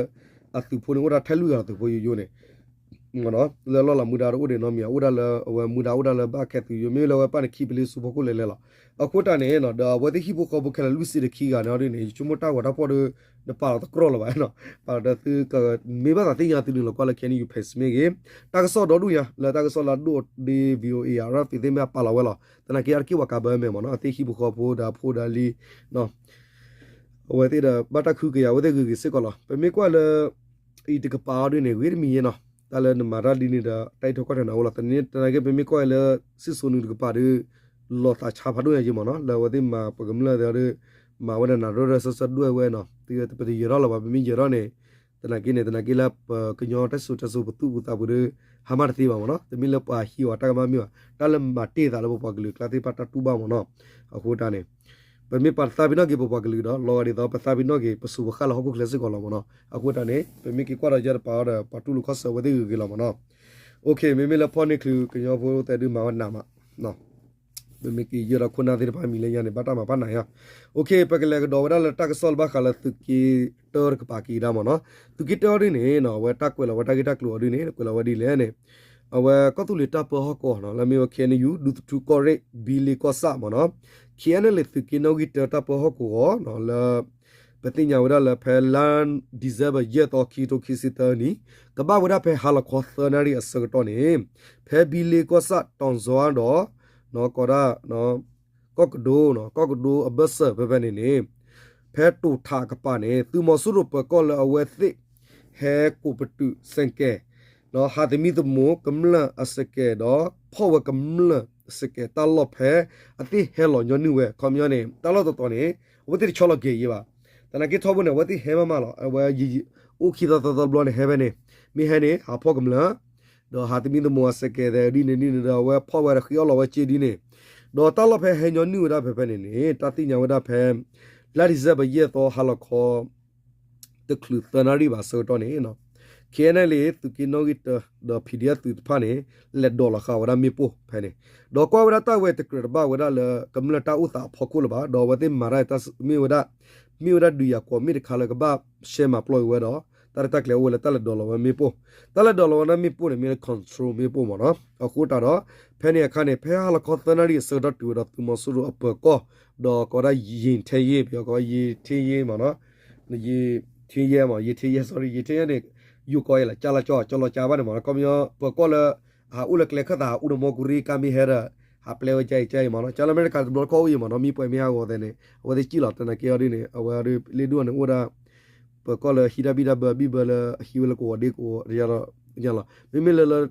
အသုးဖိန့ၣ်အိၣ်ဒၣ်ထဲလွံၢ်ဂၤလီၤ သုးဖိယိယိန့ၣ် လၢလီၢ်လၤမူဒါတအိၣ်ဒံးနီတမံၤ အိၣ်ဒၣ်လၢအဝဲမူဒါအိၣ်ဒၣ်လၢဘၣ်ခဲသုးယိ မ့ၢ်လၢအဝဲပၣ်န့ၣ်ခံပလ့ဆူဖီခိၣ်လဲၤလဲၤလီၤ. အဃိတၢ်န့ၣ် ဒီးအဝဲသ့ၣ်ဟံၣ်ဖိဃီဖိခဲလၢာ်လွံၢ်ဆံတခံဂၤန့ၣ်ဒ်န့ၣ် ယဆိကမိၣ်တၢ်ဂီၤတၢ်ဖီၣ်ဒီး နပာ်လီၤတကြီၢ်လၢၤဘၣ်နီၤ, ပာ်လီၤဒီးသုကမ့ၢ်ဘၣ်သးသ့ၣ်ညါသုဒုးလီၤကွၢ်လၢ K N U page မ့ၢ်ဂ့ၤ, တၢ်ကစီၣ်ဒီဒူၣ်ညါ လၢတၢ်ကစီၣ်လၢအဒိၣ်ဒ် VOA အရၢၣ်သ့ၣ်မ့ၢ်ပာ်လီၤဝဲလီၤ. သနာ်က့အါတက့ၢ်ပှၤကးဘၢမဲာ်မ့ၢ်နီၤ အသ့ၣ်ဟံၣ်ဖိဃီဖိဒီးအဖိဒီးလံ အဝဲသ့ၣ်ဒီးဘၣ်တၢ်ခုကယၤအဝဲသ့ၣ်ဂ့ၤဂ့ၤစ့ၢ်ကီးလီၤ. ပမ့ၢ်ကွၢ်လၢ အံၤတကပၤအီၤဒ်န့ၣ် ဂ့ၤတမံၤယဲနီၤ, တၢ်လၢနမၤတၢ်ဒ်န့ၣ်ဒီး တၢ်အံးထွဲကွၢ်ထွဲနၤအိၣ်လီၤ. သနာ်က့ ပမ့ၢ်ကွၢ်လၢ စံၣ်စိနုာ်တကပၤဒီး လီၤသးဆါဖးဒိၣ်ညါယဲမ့ၢ်နီၤ, လၢအဝဲသ့ၣ်မၤပကမျၢၢ်သ့ၣ်ဒီး မၤဝဲဒၣ်နၤရၢၢ်ရၢၢ်စၢၢ်စၢၢ်ဒွဲၣ်ဝဲနီၤ, ပတယဲၤထီၣ်လၢၤဘၣ် ပမ့ၢ်ယဲၤထီၣ်န့ၣ် သနာ်က့န့ၣ် သနာ်က့လၢပကညီတၢ်စံၣ်စိၤတဲစိၤပသူၣ်ပသးပူၤဒီး ဟါမၢ်တသ့ဘၣ်မ့ၢ်နီၤ, တမ့ၢ်လၢပှၤဟံးဝဲတၢ်ကမၣ်မ့ၢ်ဘၣ်, တၢ်လၢမၤတ့ၢ်သးလၢပပှၤကလုာ်ကျါသ့ၣ်တဖၣ်တၢ်တူၢ်ဘၣ်မ့ၢ်နီၤ, အဃိတၢ်န့ၣ် ပမ့ၢ်ပာ်သးပ့ၤနီၣ်က့ၤပပှၤကလုာ်ဒီး လီၤဂာ်ဒ်သိး ပသးပ့ၤနီၣ်က့ၤ ပစူးပဃၣ်လၢဟီၣ်ခိၣ်ချၢစ့ၢ်ကီးလီၤမ့ၢ်နီၤ. အဃိတၢ်န့ၣ် ပမ့ၢ်က့ၤကွၢ်ဒီးယဲတပာ်အီၤဒီး ပှၤတူၢ်လိာ်ခီၣ်ဆၢအဝဲသ့ၣ်ဂ့ၤဂ့ၤလီၤမ့ၢ်နီၤ. မ့မ့ၢ်လၢဖီၣ်န့ၢ်ချုးကညီဖိသဲးဒုးမၤဝဲနးမး ပမ့ၢ်က့ၤယဲဒီးခိၣ်နၢ်သ့ၣ်တဖၣ်မံၤလၢညါန့ၣ် ဘၣ်တၢ်မၤဖးနးယါ. ပကလဲၤကဒီးဝဲဒၣ်လၢတၢ်ကစီၣ်လၢဘၣ်ဃးလၢသုးက့တၢတကပၤက့ၤဒၣ်မ့ၢ်နီၤ. သုးက့တၢဒ်န့ၣ် အဝဲတၢ်ကွဲးလီၤဝဲတၢ်ဂ့ၢ်တၢ်ကျိၤအီၤဒ်န့ၣ် ကွဲးလီၤဝဲဒ်လဲၣ်န့ၣ် အဝဲကီၢ်သူလ့ၤတၢ်ပၢဟီၣ်ကဝီၤနီၤ လၢမ့ၢ်ဝဲ ခ့အဲၣ်အဲၣ်ယူၣ် ဒူသထူကီၢ်ရ့ၣ် ဘံလ့ကီၢ်ဆၣ်မ့ၢ်နီၤ ခ့အဲၣ်အဲၣ်ယူၣ် သုးက့နီၣ်ဂံၢ်တၢတၢ်ပၢဟီၣ်ကဝီၤနီၤ လၢ ပသ့ၣ်ညါဝဲဒၣ်လၢဖဲလါ December ယဲၢ်သီ ခံကထိခံဆံသၢနံၣ် ကဘၣ်ဝဲဒၣ်ဖဲဟါလီၤခီသၢနၣ်ရံၣ်အဆၢကတီၢ်န့ၣ် ဖဲဘံလ့ကီၢ်ဆၣ် တီၤစွါဒီး ကိးဒၣ် ကီၢ်ကဒိ ကီၢ်ကဒိအဘၢၣ်စၢၤဖဲဖဲန့ၣ်န့ၣ် ဖဲတိာ်ထးကပၤန့ၣ် သုးမီၤစိရိၤပၢၤကီၢ်လၢအဝဲသ့ၣ် ဟဲကိးပတုာ်စဲးကဲး ဟးသမံသမိးကမျၢၢ်အစဲးကဲးဒီး ဖီၣ်ဝဲကမျၢၢ်စဲးကဲးတၢ်လီၢ်ဖဲ အသ့ၣ်ဟဲလီၤညီနုၢ်ဝဲ ခီပညီန့ၣ် တၢ်လီၢ်တတီၤန့ၣ် အဝဲသ့ၣ်တဆီလီၤက့ၤယဲဘၣ်. သနာ်က့ထီဘိန့ၣ် အဝဲသ့ၣ်ဟဲမးမးလီၤ. အဝဲ အိၣ်ခံသီသၢသီဘျီန့ၣ် ဟဲဖဲန့ၣ် မ့ၢ်ဟဲန့ၣ် ဟးဖီၣ်ကမျၢၢ် ဒီးဟးသမံသမိးအစဲးကဲးသဲးဒ်န့ၣ်ဒ်န့ၣ်ဒီး အဝဲဖီၣ်ဝဲဒီးဃ့အီၣ်လီၤဝဲစ့ဒ်န့ၣ် ဒီးတၢ်လီၢ်ဖဲဟဲညီနုၢ်ဝဲဒၣ်ဖဲဖဲန့ၣ်န့ၣ် တၢ်သ့ၣ်ညါဝဲဒၣ်ဖဲ လါ December ယဲၢ်သီဟါလီၤခီ တချုးသၢနၣ်ရံၣ်ဘၣ်ဆၢကတီၢ်န့ၣ် ခ့အဲၣ်အဲၣ်ယူၣ် သုးက့နီၣ်ဂံၢ်တၢ ဒီး ဖံးဒံၣ်အၣ် သုးတဖၣ်န့ၣ် လဲၤဒိးလီၤဃာ်ဝဲဒၣ်မ့ၣ်ပိၢ်ဖဲန့ၣ် ဒီးကွၢ်ဝဲဒၣ်တၢ်ဝဲတကြၢးတဘၣ်ဝဲဒၣ်လၢ ကမျၢၢ်တၢ်အိၣ်သးအဖီခိၣ်လၢၤဘၣ် ဒီးအဝဲသ့ၣ်မၤတၢ်မ့ၢ်ဝဲဒၣ် မ့ၢ်ဝဲဒၣ်ဒုးယၤကွီၢ်မ့ၣ်တခါလၢကဘၣ်ရှဲမၤပျီဝဲဒီး တၢ်ရဲၣ်တၢ်ကျဲၤအိၣ်ဝဲလၢတၢ်လဲၤဒိးလီၤဝဲမ့ၣ်ပိၢ် တၢ်လဲၤဒိးလီၤဝဲဒၣ်မ့ၣ်ပိၢ်န့ၣ် မ့ၢ်လၢ control မ့ၣ်ပိၢ်မ့ၢ်နီၤ အဃိတးဒီး ဖဲန့ၣ်အခါန့ၣ် ဖဲဟါလီၤခီသၢနၣ်ရံၣ်အဆၢကတီၢ်တုၤဝဲဒီးသုးမီၤစိရိၤအပၢၤကီၢ် ဒီးကိးဒၣ်ယ့ၤထဲယ့ၤ ပယီၤကိးယ့ၤထဲယ့ၤမ့ၢ်နီၤ ယ့ၤထဲယဲမ့ၢ် ယ့ၤထဲယဲန့ၣ် ယိၤကိးယဲလၢ ကၠါလီၤကၠီ ကၠီလီၤကၠါဘၣ်န့ၣ်မ့ၢ်နီၤ ခီပညီ ပၢၤကီၢ်လၢ ဟးအိၣ်လၢကျဲခၢၣ်သး ဟးအိၣ်ဒီးမီၢ်ကူရံကါမ့ၢ်ဟဲဒီး ဟးပျဲဝဲကၠါအံၤကၠါအံၤမ့ၢ်နီၤ ကၠါလၢအမဲရကၤတဘျီတခီၣ်အိၣ်အံၤမ့ၢ်နီၤ မ့ၢ်ပှဲၤမ့ၢ်ဟးဂီၤသဲန့ၣ် အဝဲသ့ၣ်စံၣ်လီၤ သနာ်က့အီၤဒ်န့ၣ် အဝဲလ့ဒိၣ်န့ၣ်အိၣ်ဒၣ် ပၢၤကီၢ်လၢဟံးတၢ်ဘံၣ်တၢ်ဘၢ ဘံၣ်ဘၢလၢအဟံးဝဲလၢကဝီၤဒ့ကဝီၤလီၤ မ့မ့ၢ်လၢလၢ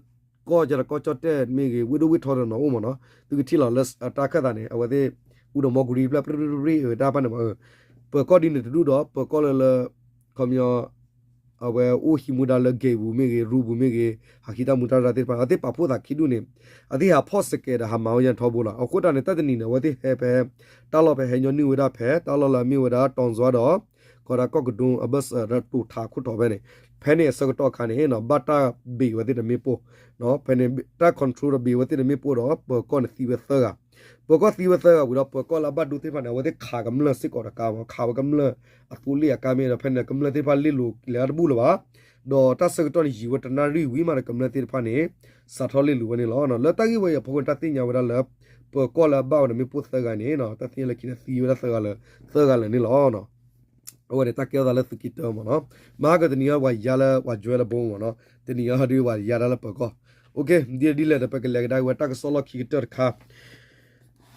ကီၢ်ကီၢ်ကၠီၣ်တဲၣ်မ့ၢ်ဂ့ၤ ဝ့ၢ်ဒိၣ်ဝ့ၢ်ထီဒီးနီၣ်အိၣ်မ့ၢ်နီၤ သုကထံၣ်လီၤလၢတၢ်ခၢၣ်သးန့ၣ် အဝဲသ့ၣ် အိၣ်ဒီးမီၢ်ကူရံဖျၢၣ် ပြ့ပြ့ပြ့ဝဲတၢ်ပၢ်န့ၣ်မ့ၢ် ပၢၤကီၢ်ဒ်န့ၣ်တဒူၣ်ဒီး ပၢၤကီၢ်လၢလၢ ခီပညီ အဝဲအိၣ်ဟံးမူဒါလၢ ဂဲၤပူၤမ့ၢ်ဂ့ၤ ရူပူၤမ့ၢ်ဂ့ၤ ဟးဟံးတၢ်မူတၢ်ရၢသ့ၣ်တဖၣ် အဝဲသ့ၣ်ပာ်ဖှိၣ်သးခံဒူၣ်န့ၣ် အသ့ၣ်ဟးဖီၣ်စဲးကဲးဒီးဟးမၤဝဲညါထီဘိလီၤ အဃိတၢ်န့ၣ် တၢ်တနံၤန့ၣ် အဝဲသ့ၣ်ဟဲဖဲ တၢ်လီၢ်ဖဲဟဲညီနုၢ်ဝဲဒၣ်ဖဲ တၢ်လီၢ်လၢအမ့ၢ်ဝဲဒၣ် တီၤစွါဒီး ကိးဒၣ်ကီၢ်ကဒိအဘၢၣ်စၢၤဒီးတိာ်ထးခိၣ်ထီၣ်ဖဲန့ၣ် ဖဲန့ၣ်အဆၢကတီၢ်အခါန့ၣ် ဘၣ်တၢ်ဘ့ၣ်ဝဲသ့ၣ်ဒီးမ့ၣ်ပိၢ် ဖဲန့ၣ် တၢ် control ဒီးဘ့ၣ်ဝဲသ့ၣ်ဒီးမ့ၣ်ပိၢ်ဒီး ပၢၤကီၢ်န့ၣ်သံဝဲသၢဂၤ ပၢၤကီၢ်သံဝဲသၢဂၤဝံၤဒီး ပၢၤကီၢ်လၢအဘၣ်ဒိသ့ၣ်တဖၣ်န့ၣ် အဝဲသ့ၣ်ခးကမျၢၢ်စ့ၢ်ကီးတကါမ့ၢ် ခးဝဲကမျၢၢ်အသိလ့ၣ်အကါမ့ၢ်ဒီး ဖဲန့ၣ်ကမျၢၢ်သ့ၣ်တဖၣ်လ့ၣ်လိၤလၢအတဘူၣ်လၢၤဘၣ် ဒီးတၢ်ဆၢကတီၢ်န့ၣ် ယံာ်ဝဲတနၣ်ရံၣ်ဝံၤမးဒီး ကမျၢၢ်သ့ၣ်တဖၣ်န့ၣ် စးထီၣ်လ့ၣ်လိၤဝဲန့ၣ်လီၤ. လၢတၢ်ဂ့ၢ်ဝဲအံၤအဖီခိၣ်န့ၣ် တၢ်သ့ၣ်ညါဝဲဒၣ်လၢ ပၢၤကီၢ်လၢအဘၣ်ဝဲဒီးမ့ၣ်ပိၢ်သၢဂၤန့ၣ် တၢ်သ့ၣ်ညါလၢခံန့ၣ်သံဝဲဒၣ်သၢဂၤလၢ သၢဂၤလၢာ်န့ၣ်လီၤ. အဝဲန့ၣ်တၢ်ကဲထီၣ်သးလၢသုးက့တၢမ့ၢ်နီၤ, မဟါကတနံၤအံၤပှၤယါလၢပှၤ drill လၢဘိမ့ၢ်နီၤ, တနံၤအံၤဟီဒုးပှၤယါတၢ်လၢပၢၤကီၢ်, ဒ်လဲၣ်ဒီး ပကလဲၤကဒါက့ၤဝဲတၢ်ကစီၣ်လီၢ်ခံကတၢၢ်တခါ,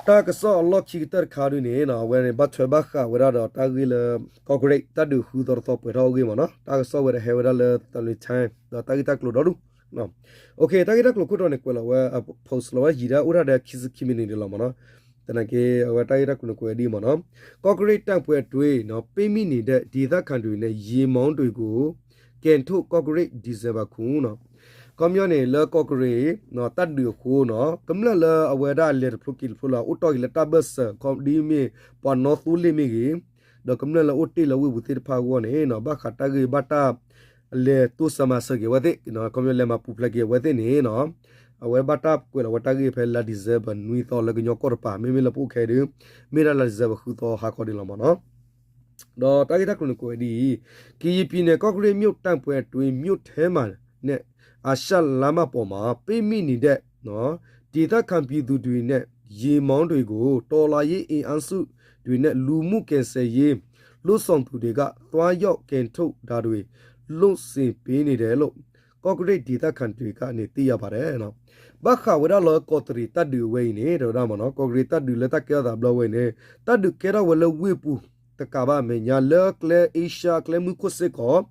တၢ်ကစီၣ်အလီၢ်ခံကတၢၢ်တခါဒုးန့ၣ် အဝဲန့ၣ် ဘၣ်ထွဲဘၣ်ဃးဝဲဒၣ်ဒီးတၢ်ဂ့ၢ်လၢ ကီၢ်ကရ့ၣ် တၢ်ဒုးဃုသီတသီပှဲၤထီၣ်အဂ့ၢ်မ့ၢ်နီၤ, တၢ်ကစီၣ်ဝဲဒၣ်ဟဲဝဲဒၣ်လၢ Thursday Times ဒီးတၢ်ဂ့ၢ်တၢ်ကျိၤဒီဒူၣ် တၢ်ဂ့ၢ်တၢ်ကျိၤခိၣ်တီန့ၣ် ကွဲးလီၤဝဲ post လီၤဝဲယံာ်ဒၣ်အိၣ်ဒၣ်ဒီးခံဆံခံမံးနံးဒံးလီၤမ့ၢ်နီၤ, သနာ်က့ အဝဲတၢ်ဂ့ၢ်တၢ်ကျိၤန့ၣ်ကွဲးဒ်မ့ၢ်နီၤ, ကော့ကရိတ်တိုက်ပွဲအတွင်း ပိတ်မိနေတဲ့ ဒေသခံတွေနဲ့ ယာဉ်မောင်းတွေကို ကယ်ထုတ် ကော့ကရိတ် ဒီစင်ဘာ ခုနစ် ခီပညီန့ၣ် လၢကီၢ်ကရ့ၣ် တၢ်ဒုးအဃိနီၤ, ကမျၢၢ်လၢအဝဲဒၣ်လဲၤတဖျိက့ၤတဖျိလၢ အိၣ်တီၢ်က့ၤလၢတၢ်ဘၢၣ်စၢၤ ခီဒ်မ့ၢ် ပှၤနီသိလ့ၣ်မ့ၢ်ဂ့ၤ, ဒီးကမျၢၢ်လၢအိၣ်တ့ၢ်လၢဝ့ၢ်ပူၤသ့ၣ်တဖၣ်အဂီၢ်န့ၣ် ဘၣ်ဃးတၢ်ဂ့ၢ်ဘၣ်တၢ် လဲၤတိစၢၤမၤစၢၤက့ၤအဝဲသ့ၣ်, ခီပညီလဲၤမၤပူၤဖျဲးက့ၤအဝဲသ့ၣ်န့ၣ်နီၤ, အဝဲဘၣ်တၢ်ကွဲးလီၤဝဲတၢ်ဂ့ၢ်ဖဲလါ December နွံသီလၢကညီကီၢ်တပၤ, မ့မ့ၢ်လၢပအိၣ်ခဲအံၤဒီး မ့ၢ်ဒၣ်လါ December ဃုသီဟါခီဒ်လီၤမ့ၢ်နီၤ. ဒီးတၢ်ဂ့ၢ်တၢ်ကျိၤန့ၣ်ကွဲးဒ်အံၤ, ကရင်ပြည်နယ် ကော့ကရိတ်မြို့ တိုက်ပွဲအတွင်း မြို့ထဲမှာနဲ့ အာရှလမ်းမပေါ်မှာ ပိတ်မိနေတဲ့ ဒေသခံပြည်သူတွေနဲ့ ယာဉ်မောင်းတွေကို တော်လှန်ရေးအင်အားစုတွေနဲ့ လူမှုကယ်ဆယ်ရေး လုပ်ဆောင်သူတွေက သွားရောက်ကယ်ထုတ်တာတွေ လုပ်ဆောင်ပေးနေတယ်လို့ ကော့ကရိတ်ဒေသခံတွေကနေ သိရပါတယ် ဘၣ်ဃးဝဲဒၣ်လၢကီးတရံးတၢ်ဒုးအဝဲအံၤန့ၣ် တဲဝဲဒၣ်မ့ၢ်နီၤ, ကီးတရံးတၢ်ဒုးလၢတၢ်ကဲထီၣ်သးဘျီဝဲအံၤန့ၣ် တၢ်ဒုးကဲထီၣ်ဝဲလၢဝ့ၢ်ပူၤတကးဘၣ်အမဲာ်ညါ လၢကျဲအ့ရှါကျဲမုၢ်ခိၣ်စ့ၢ်ကီး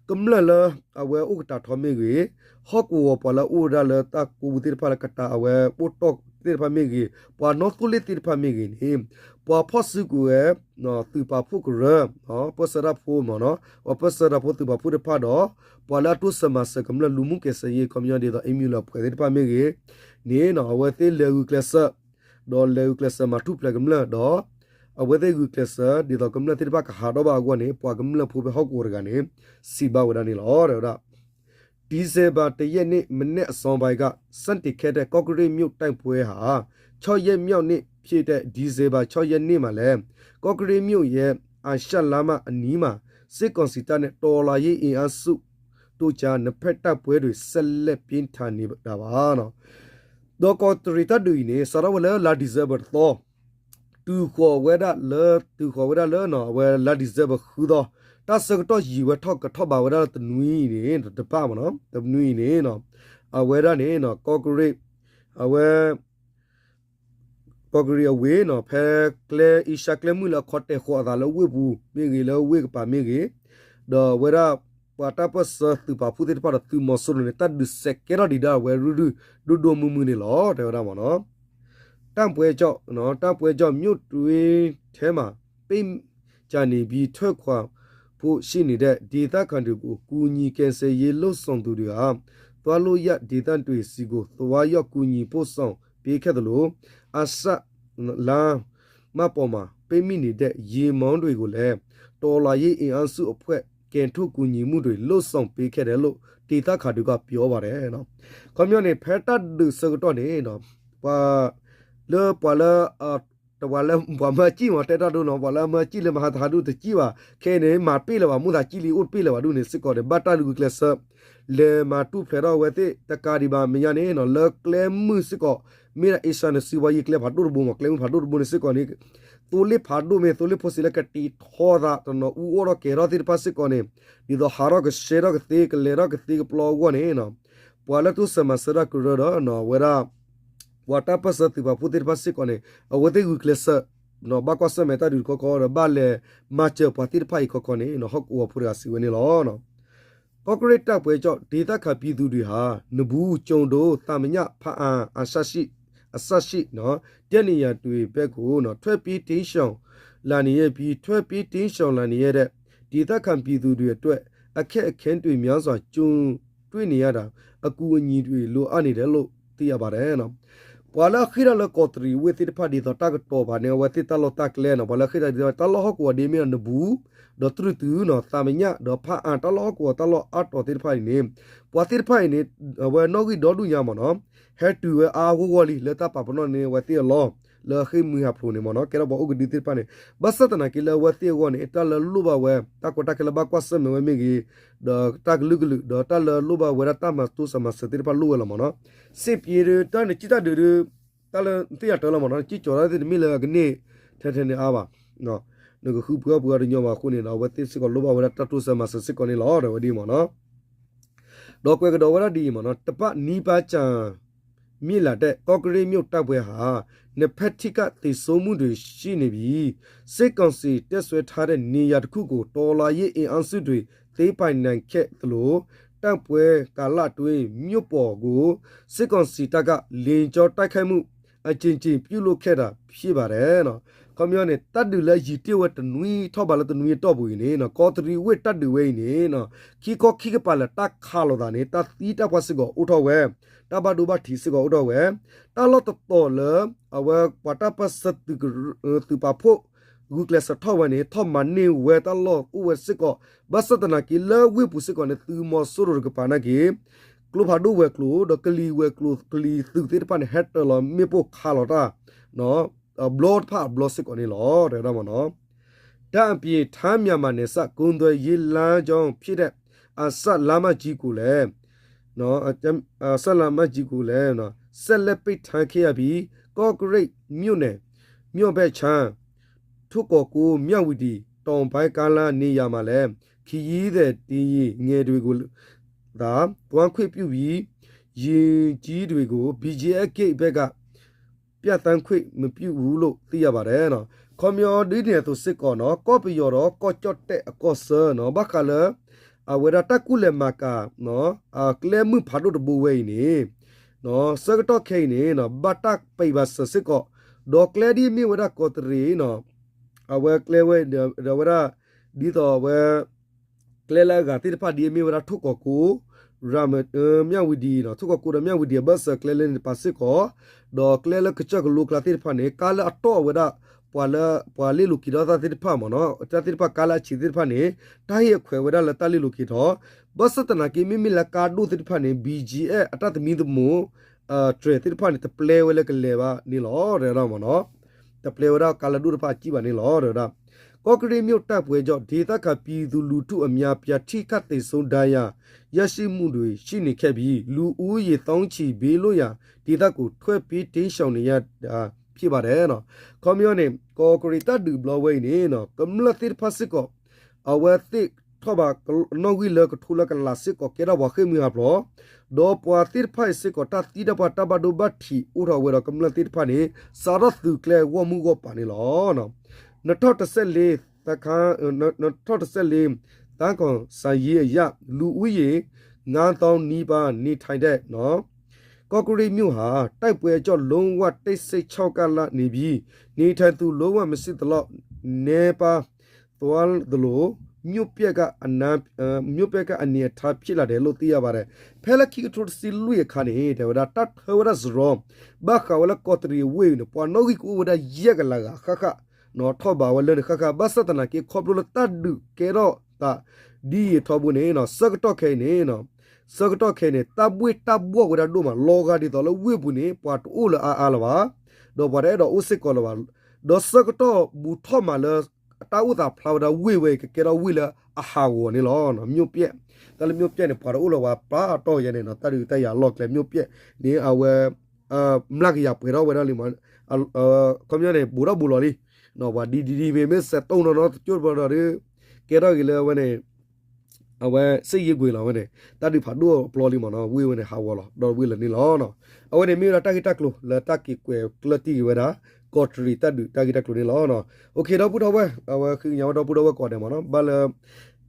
ကမျၢၢ်လၢအဝဲအိၣ်ကတာ်ထီမ့ၢ်ဂ့ၤ, ဟီၣ်ကဝီၤပှၤလၢအအိၣ်ဝဲဒၣ်လၢတၢ်ကိးပူၤသ့ၣ်တဖၣ်လၢကတာ်အဝဲပိၢ်တီၢ်သ့ၣ်တဖၣ်မ့ၢ်ဂ့ၤ, ပှၤနီသိလ့ၣ်သ့ၣ်တဖၣ်မ့ၢ်ဂ့ၤန့ၣ် ပှၤဖီၣ်စုကဝဲၤ သုးပာ်ဖှိၣ်ကရၢ ပၢဆှၢတၢ်ဖိမ့ၢ်နီၤ, ပှၤပၢဆှၢတၢ်ဖိသုးပာ်ဖှိၣ်တဖၣ်ဒီး ပှၤလၢအတိစၢၤမၤစၢၤကမျၢၢ် လူမှုကယ်ဆယ်ရေး ခီပညီဒ်သိး အ့မူလၢအဖှဲးသ့ၣ်တဖၣ်မ့ၢ်ဂ့ၤန့ၣ် အဝဲသ့ၣ်လဲၤဂုာ်ကျဲးစၢး ဒီးလဲၤဂုာ်ကျဲးစၢးမၤထူၣ်ဖျဲးကမျၢၢ်ဒီး အဝဲသ့ၣ်ဂုာ်ကျဲးစၢး ဒ်သိးကမျၢၢ်သ့ၣ်တဖၣ်ကဟးထီၣ်ဘၣ်အဂီၢ်န့ၣ် ပှၤကမျၢၢ်ဖိဖဲဟီၣ်ကဝီၤတဂၤန့ၣ် စံးဘၣ်ဝဲဒၣ်န့ၣ်လီၤ. တဲဝဲဒၣ် December တရက်နေ့ မနက်အစောပိုင်းက စတင်ခဲ့တဲ့ ကော့ကရိတ်မြို့တိုက်ပွဲဟာ ခြောက်ရက်မြောက်နေ့ဖြစ်တဲ့ ဒီဇင်ဘာ ခြောက်ရက်နေ့မှာလည်း ကော့ကရိတ်မြို့ရဲ့ အာရှလမ်းမအနီးမှာ စစ်ကောင်စီတပ်နဲ့ တော်လှန်ရေးအင်အားစုတို့ကြား နှစ်ဖက်တိုက်ပွဲတွေ ဆက်လက်ပြင်းထန်နေတာပါ ဒီးကီးတရံးတၢ်ဒုးအံၤန့ၣ် စးထီၣ်ဝဲလၢလါ December တသီ တုၤဃီၤဝဲဒၣ်လၢ တုၤဃီၤဝဲဒၣ်လၢ အဝဲလါ December ဃုသီ တၢ်ဆၢကတီၢ်ယံာ်ဝဲထီၣ်ကထီၣ်ဘးဝဲဒၣ်လၢတနွံအံၤန့ၣ် တပၣ်မနီၤ တနွံအံၤန့ၣ် အဝဲဒၣ်န့ၣ် ကီးကရံး အဝဲ ကီးကရံးအဝ့ၢ်နီၤ ဖဲကျဲအ့ရှါကျဲမုၢ်လၢအခီတဲာ်ဃီအသးလၢဝ့ၢ်ပူၤမ့ၢ်ဂ့ၤ လၢဝ့ၢ်ကပၤမ့ၢ်ဂ့ၤ, ဒီးအဝဲဒၣ် ပှၤတၢ်ပၢၢ်ဆၢသုးပာ်ဖှိၣ်သ့ၣ်တဖၣ်ဒီးသုးမီၤစိရိၤန့ၣ် တၢ်ဒုးစဲးကဲထီၣ်ဒံးဒၣ်ဝဲရုၢ်ရုၢ်ဒိၣ်ဒိၣ်မုၢ်မုၢ်န့ၣ်လီၤ တဲဝဲဒၣ်မနီၤ. တၢ်ပွဲကြောင့် တၢ်ပွဲကြောင့် မြို့တွင်းထဲမှာ ပိတ်ကျန်နေပြီး ထွက်ခွာဖို့ရှိနေတဲ့ ဒေသခံတွေကို ကူညီကယ်ဆယ်ရေးလုပ်ဆောင်သူတွေဟာ သွားလို့ရဒေသတွေဆီကို သွားရောက်ကူညီပို့ဆောင်ပေးခဲ့သလို အာရှလမ်းမပေါ်မှာ ပိတ်မိနေတဲ့ ယာဉ်မောင်းတွေကိုလည်း တော်လှန်ရေးအင်အားစုအဖွဲ့ ကယ်ထုတ်ကူညီမှုတွေ လုပ်ဆောင်ပေးခဲ့တယ်လို့ ဒေသခံတွေက ပြောပါတယ် ခီပညီန့ၣ် ဖဲတၢ်ဒုးဆၢကတီၢ်န့ၣ် ပှၤလၢ ပှၤလၢ တဝၤလၢ ပှၤမၢကံၣ်မး တဲတၢ်ဒိနီၤ ပှၤလၢအမၢကံၣ်လၢမဟါတဟးဒူၣ်တကံၣ်ဘၣ် ခဲအံၤန့ၣ် မၤပ့ၣ်လၢၤဘၣ် မူသးကံၣ်လံ အိၣ်တပ့ၣ်လၢၤဘၣ်ဒူၣ်န့ၣ်စ့ၢ်ကီးန့ၣ် ဘၣ်တၢ်ဂုာ်ကျဲးစၢး လဲၤမၤတူၢ်ဖျဲးထီၣ်အဝဲသ့ၣ်တကးဒံးဘၣ် မဲာ်ညါန့ၣ် လၢကျဲမုၢ်စ့ၢ်ကီး မ့ၢ်ဒၣ်အ့ရှါန့ၣ် စီးပွားရေးကျဲဖးဒိၣ်တဘိမး ကျဲမုၢ်ဖးဒိၣ်တဘိန့ၣ်စ့ၢ်ကီးန့ၣ် သိလ့ၣ်ဖးဒိၣ်မ့ၢ် သိလ့ၣ်ဖိစံးလၢကတံၤထီသး တနီၤအူအီၣ်ထီၣ်ကဲၤထီၣ်သ့ၣ်တဖၣ်စ့ၢ်ကီးန့ၣ် ဒ်သိးဟးထီၣ်ကဆှဲထီၣ်ကသ့ ကလဲၤထီၣ်ကသ့ကပျီအဂီၢ်န့ၣ် ပှၤလၢတိစၢၤမၤစၢၤတၢ်ကရၢဒီး အဝဲဒၣ် ပှၤတၢ်ပၢၢ်ဆၢသုးပာ်ဖှိၣ်သ့ၣ်တဖၣ်စ့ၢ်ကီးန့ၣ် အဝဲသ့ၣ်ဂုာ်ကျဲးစၢး ဘၣ်ကွၢ်ဆၢၣ်မဲာ်တၢ်ဒုးတခီခီဒီး ဘၣ်လဲၤမၤစၢၤပှၤသ့ၣ်တဖၣ်အံၤခီခီန့ၣ် ဟီၣ်ကဝီၤဖိတဂၤစံးဝဲန့ၣ်လီၤ. ကော့ကရိတ်တိုက်ပွဲကြောင့် ဒေသခံပြည်သူတွေဟာ နဘူး၊ ကျိုက်မုံ၊ သံမည၊ ဖားအံ အစရှိ အစရှိ တပ်နေရာတွေဘက်ကို ထွက်ပြေးတိမ်းရှောင်လာနေရပြီး ထွက်ပြေးတိမ်းရှောင်လာနေရတဲ့ ဒေသခံပြည်သူတွေအတွက် အခက်အခဲတွေများစွာ ကြုံတွေ့နေရတာ အကူအညီတွေ လိုအပ်နေတယ်လို့ သိရပါတယ် ပှၤလၢအဃ့ၢ်ထီၣ်လၢကီးတရံးဝ့ၢ်သ့ၣ်တဖၣ်ဒ်သိးတၢ်ကတီၤပာ်န့ၣ် အဝဲသ့ၣ်တၢ်လီၢ်တၢ်ကျဲနီၤ ပှၤလၢအဃ့ၢ်ထီၣ်ဒ်သိးတၢ်လီၢ်ဟီၣ်ကဝီၤဒ်မ့ၢ်ဒီးနဘူး ဒီးတြုၢ်တုနီၤ သံမည ဒီးဖားအံ တၢ်လီၢ်ဟီၣ်ကဝီၤတၢ်လီၢ်အါတီၤသ့ၣ်တဖၣ်အံၤန့ၣ် ပှၤသ့ၣ်တဖၣ်အံၤန့ၣ် အဝဲနီၣ်ဂံၢ်ဒီဒူၣ်ညါမ့ၢ်နီၤ ဟဲတုၤဝဲအါဂီၢ်ဂီၢ်လံ လၢတၢ်ပာ်ပနီၣ်န့ၢ်အဝဲသ့ၣ်အလီၢ် လၢအဃ့ၢ်မှံဟးဖျိးန့ၣ်မ့ၢ်နီၤ ကဲထီၣ်ပှၤအိၣ်ကဒုသ့ၣ်တဖၣ်န့ၣ် ဘၣ်ဆၣ်သနာ်က့လၢအဝဲသ့ၣ်အဂီၢ်န့ၣ် တၢ်လၢလိၣ်ဘၣ်ဝဲ တၢ်ကီတၢ်ခဲလၢဘၣ်ကွၢ်ဆၢၣ်မဲာ်ဝဲမ့ၢ်ဂ့ၤ ဒီးတၢ်ကလုာ်ကလုာ် ဒီးတၢ်လၢလိၣ်ဘၣ်ဝဲဒၣ်တၢ်မၤတိစၢၤမၤစၢၤသ့ၣ်တဖၣ်လိၣ်ဝဲလီၤမ့ၢ်နီၤ စစ်ပြေး တၢ်နကံၣ်တၢ်ဒုးဒီး တၢ်လၢသ့ၣ်ညါတၢ်လီၤမ့ၢ်နီၤ နကံၣ်ကၠီၤတၢ်သ့ၣ်တမ့ၢ်လၢအကန့ၢ် ထဲထဲန့ၣ်အါဘၣ် နကဃုပှ့ၤအီၣ်ပှ့ၤအီတညီဘၣ်အဃိန့ၣ်ဒီး အဝဲသ့ၣ်စ့ၢ်ကီးလိၣ်ဘၣ်ဝဲဒၣ်တၢ်တိစၢၤမၤစၢၤစ့ၢ်ကီးန့ၣ်လီၤ တဲဝဲဒ်မ့ၢ်နီၤ ဒီးကွဲးကဒီးဝဲဒၣ်ဒ်အံၤမ့ၢ်နီၤ တစ်ပတ်နီးပါးကြာမြင့်လာတဲ့ ကော့ကရိတ်မြို့တိုက်ပွဲဟာ နှစ်ဖက်ထိခိုက်သေဆုံးမှုတွေရှိနေပြီး စစ်ကောင်စီတပ်စွဲထားတဲ့နေရာတစ်ခုကို တော်လှန်ရေးအင်အားစုတွေ သိမ်းပိုက်နိုင်ခဲ့သလို တိုက်ပွဲကာလအတွင်း မြို့ပေါ်ကို စစ်ကောင်စီတပ်က လေကြောင်းတိုက်ခိုက်မှု အကြိမ်ကြိမ်ပြုလုပ်ခဲ့တာဖြစ်ပါတယ် ခီပညီန့ၣ် တၢ်ဒုးလၢယံာ်တ့ၢ်ဝဲတနွံထီၣ်ဘးလၢတနွံအတီၢ်ပူၤအံၤန့ၣ် ကီးတရံးဝ့ၢ်တၢ်ဒုးဝဲအံၤန့ၣ် ခံခီခံကပၤလၢတၢ်ခးလိာ်သးန့ၣ် တၢ်သံတၢ်ပှၢ်စ့ၢ်ကီးအိၣ်ထီၣ်ဝဲ တၢ်ဘၣ်ဒိဘၣ်ထံးစ့ၢ်ကီးအိၣ်ထီၣ်ဝဲ တၢ်လီၢ်တတီၤလၢ အဝဲပှၤတၢ်ပၢၢ်ဆၢသုးပာ်ဖှိၣ် ဂုာ်ကျဲးစၢးထီၣ်ဝဲန့ၣ် ထီၣ်မၤန့ၢ်ဝဲတၢ်လီၢ်အိၣ်ဝဲစ့ၢ်ကီး ဘၣ်ဆၣ်သနာ်က့လၢဝ့ၢ်ပူၤစ့ၢ်ကီးန့ၣ် သုးမီၤစိရိၤတကပၤနာ်က့ ကျိဖးဒိၣ်ဝဲၤကျိၤ ဒီးကလံၤဝဲၤကျိၤ ကလံၤသုးသ့ၣ်တဖၣ်န့ၣ် ဟဲတၢၤလီၤမ့ၣ်ပိၢ်ခးလီၤတၢ် အဘျီတဖၣ်အဘျီစ့ၢ်ကီးန့ၣ်လီၤ တဲဝဲဒၣ်မ့ၢ်နီၤ ဒါ့အပြင် ထိုင်း-မြန်မာနယ်စပ် ကုန်သွယ်ရေးလမ်းကြောင်းဖြစ်တဲ့ အာရှလမ်းမကြီးကိုလည်း အာရှလမ်းမကြီးကိုလည်း ဆက်လက်ပိတ်ထားခဲ့ရပြီး ကော့ကရိတ်မြို့နယ် မြောက်ဘက်ခြမ်း ထွန်ကော်ကိုး-မြဝတီ တောင်ပိုင်းကားလမ်းနေရာမှာလည်း ခရီးသည်တင်ယာဉ်ငယ်တွေကိုသာ သွားခွင့်ပြုပြီး ယာဉ်ကြီးတွေကို ဘီဂျီအက်စ် ဂိတ်ဘက်က ဖြတ်သန်းခွင့်မပြုဘူးလို့ သိရပါတယ် ခီပညီဒ်န့ၣ်အသိးစ့ၢ်ကီးနီၤ ကီၢ်ပယီၤဒီးကီၢ်ကၠီၣ်တဲၣ်အကီၢ်ဆၢနီၤ ဘၣ်ဃးလၢ အဝဲဒၣ်တၢ်ကူၣ်လဲၤမၤကၤ ကျဲမုၢ်ဖးဒိၣ်တဘိဝဲအံၤန့ၣ် ဆၢကတီၢ်ခဲအံၤန့ၣ် ဘၣ်တၢ်ပံးဘၣ်စၢၤစ့ၢ်ကီး ဒီးကျဲဒ်အမ့ၢ်ဝဲဒၣ်ကီးတရံးနီၤ အဝဲကျဲဝဲဒီးဝဲဒၣ် ဒ်သိးအဝဲ ကျဲလၢအဂၤသ့ၣ်တဖၣ်ဒ်အမ့ၢ်ဝဲဒၣ် ထွန်ကော်ကိုး ရမ မြဝတီ ထွန်ကော်ကိုး ဒီး မြဝတီ အဘၢၣ်စၢၤကျဲလၢန့ၣ်တပၤစ့ၢ်ကီး ဒီးကျဲလၢကစၢၢ်ကလိကျါသ့ၣ်တဖၣ်န့ၣ် ကါလၢအတီၢ်ဝဲဒၣ် ပှၤလၢ ပှၤလ့ၣ်လိၤက့ၤထီၣ်တၢ်သ့ၣ်တဖၣ်မ့ၢ်နီၤ တၢ်သ့ၣ်တဖၣ် ကါလၢအဆံးသ့ၣ်တဖၣ်န့ၣ် တၢ်ဟ့ၣ်အခွဲးဝဲဒၣ်လၢတၢ်လ့ၣ်လိၤက့ၤထီၣ် ဘၣ်ဆၣ်သနာ်က့ မ့မ့ၢ်လၢကါဒိၣ်သ့ၣ်တဖၣ်န့ၣ် BGF အတၢ်သမံသမိး တြဲၤသ့ၣ်တဖၣ်န့ၣ် တပျဲဝဲလၢကလဲၤဘၣ်န့ၣ်လီၤ တဲဝဲဒၣ်မ့ၢ်နီၤ တပျဲဝဲဒၣ်ကါလၢဒိၣ်တဖၣ်အစံၣ်ဘၣ်န့ၣ်လီၤ တဲဝဲဒၣ် ကော့ကရိတ်မြို့ တိုက်ပွဲကြောင့် ဒေသခံပြည်သူလူထုအများအပြား ထိခိုက်သေဆုံး ဒဏ်ရာရရှိမှုတွေ ရှိနေခဲ့ပြီး လူဦးရေ သောင်းချီ ဘေးလွတ်ရာဒေသကို ထွက်ပြေးတိမ်းရှောင်နေရတာ ဖြစ်ပါတယ် ခီပညီန့ၣ် ကီးကရံးတၢ်ဒုးဘျီဝဲအံၤန့ၣ် ကမျၢၢ်သ့ၣ်တဖၣ်စ့ၢ်ကီး အဝဲသ့ၣ်ထီၣ်ဘၣ်နီၣ်ဂံၢ်လၢကထိလၢကလးစ့ၢ်ကီး ကဲထီၣ်ပှၤဃ့ၢ်မှံဟးဖျိး ဒီးပှၤသ့ၣ်တဖၣ်အံၤစ့ၢ်ကီး တၢ်သံတၢ်ပှၢ်တၢ်ဘၣ်ဒိဘၣ်ထံးအိၣ်ထီၣ်ဝဲဒီး ကမျၢၢ်သ့ၣ်တဖၣ်န့ၣ် စးထီၣ်သုးကျဲၤဂီၢ်မုၢ်ဂီၢ်ပၤန့ၣ်လီၤ နထီၣ်တစဲးလ့ နထီၣ်တစဲးလ့ သန်းခေါင်စာရေးအရ လူဦးရေ ငါးသောင်းနီးပါး နေထိုင်တဲ့ ကော့ကရိတ်မြို့ဟာ တိုက်ပွဲကြောင့် လုံးဝတိတ်ဆိတ်ခြောက်ကပ်နေပြီး နေထိုင်သူ လုံးဝမရှိသလောက် နည်းပါးသွားသလို မြို့ပျက်က အနား မြို့ပျက်က အနေအထား ဖြစ်လာတယ်လို့ သိရပါတယ် ဖဲလၢခံကထိတဆံလွံၢ်အခါန့ၣ် တဲဝဲဒၣ် တၢ်ထၢဝဲဒၣ်စရီ ဘၣ်ဃးဝဲလၢကီးတရံးအဝ့ၢ်အံၤန့ၣ် ပှၤနီၣ်ဂံၢ်ကအိၣ်ဝဲဒၣ်ယဲၢ်ကလးဂၤဃၣ်ဃၣ် ထီၣ်ဘးဝဲလၢန့ၣ်ဃၣ်ဃၣ် ဘၣ်ဆၣ်သနာ်က့ ခီဖျိလၢတၢ်ဒုးကဲထီၣ်သး ဒ်အံၤထီဘိန့ၣ် ဆၢကတီၢ်ခဲအံၤန့ၣ် ဆၢကတီၢ်ခဲအံၤန့ၣ် တၢ်ဘှ့ၣ်တၢ်ဘှီၣ်ဝဲဒၣ်ဒိၣ်မး လီၤဂာ်ဒ်သိးလၢဝ့ၢ်ပူၤန့ၣ် ပှၤတအိၣ်လၢအါအါလၢၤဘၣ် ဒီးပှၤတအဲၣ်ဒိးအိၣ်စ့ၢ်ကီးလၢၤဘၣ် ဒီးဆၢကတီၢ်ဘူးထီၣ်မးလၢ တၢ်အိၣ်သးဖျါဝဲဒၣ်ဝ့ၢ်ဝဲအံၤ ကကဲထီၣ်ဝ့ၢ်လၢအဟးဂီၤန့ၣ်လီၤ မြို့ပျက် တၢ်လၢ မြို့ပျက် န့ၣ် ပှၤတအိၣ်လၢၤဘၣ် ပှၤတီၢ်ယဲန့ၣ် တၢ်ဒုးတၢ်ယၤလီၢ်ကျဲ မြို့ပျက် န့ၣ် အဝဲ မျးကယၤပှဲၤထီၣ်ဝဲဒၣ်လံမး ခီပညီန့ၣ် ဘူးထီၣ်ဘူးလီၤလံ ပှၤဒ်ဒ်ဒ်မ့ၢ်မ့ၢ်စဲးတိၢ်နီၢ်နီၢ်တကၠိၢ်တပျီဒီး ကဲထီၣ်က့ၤလၢအဝဲန့ၣ် အဝဲ စစ်ရေးကွင်း လီၤဝဲန့ၣ် တၢ်ဒုးဖးဒိၣ်အပျီလံမးနီၤ ဝ့ၢ်ဝဲန့ၣ် ဟးဂီၤလီၤ ဒီးဝ့ၢ်လၢန့ၣ်လီၤ. အဝဲန့ၣ်မ့ၢ်ဝဲဒၣ်တၢ်ဂ့ၢ်တၢ်ကျိၤလၢတၢ်က့ၤကွဲးကျၢၢ်တံၢ်က့ၤဝဲဒၣ် ကီးတရံးတၢ်ဒုးတၢ်ဂ့ၢ်တၢ်ကျိၤန့ၣ်လီၤ. အိၣ်ခ့ ဒီပုၢ်ဒီဝဲၢ် အဝဲဃ့ကညးဝဲဒီပုၢ်ဒီဝဲၢ်ကိးဂၤဒဲးမးနီၤ ဘၣ်လၢ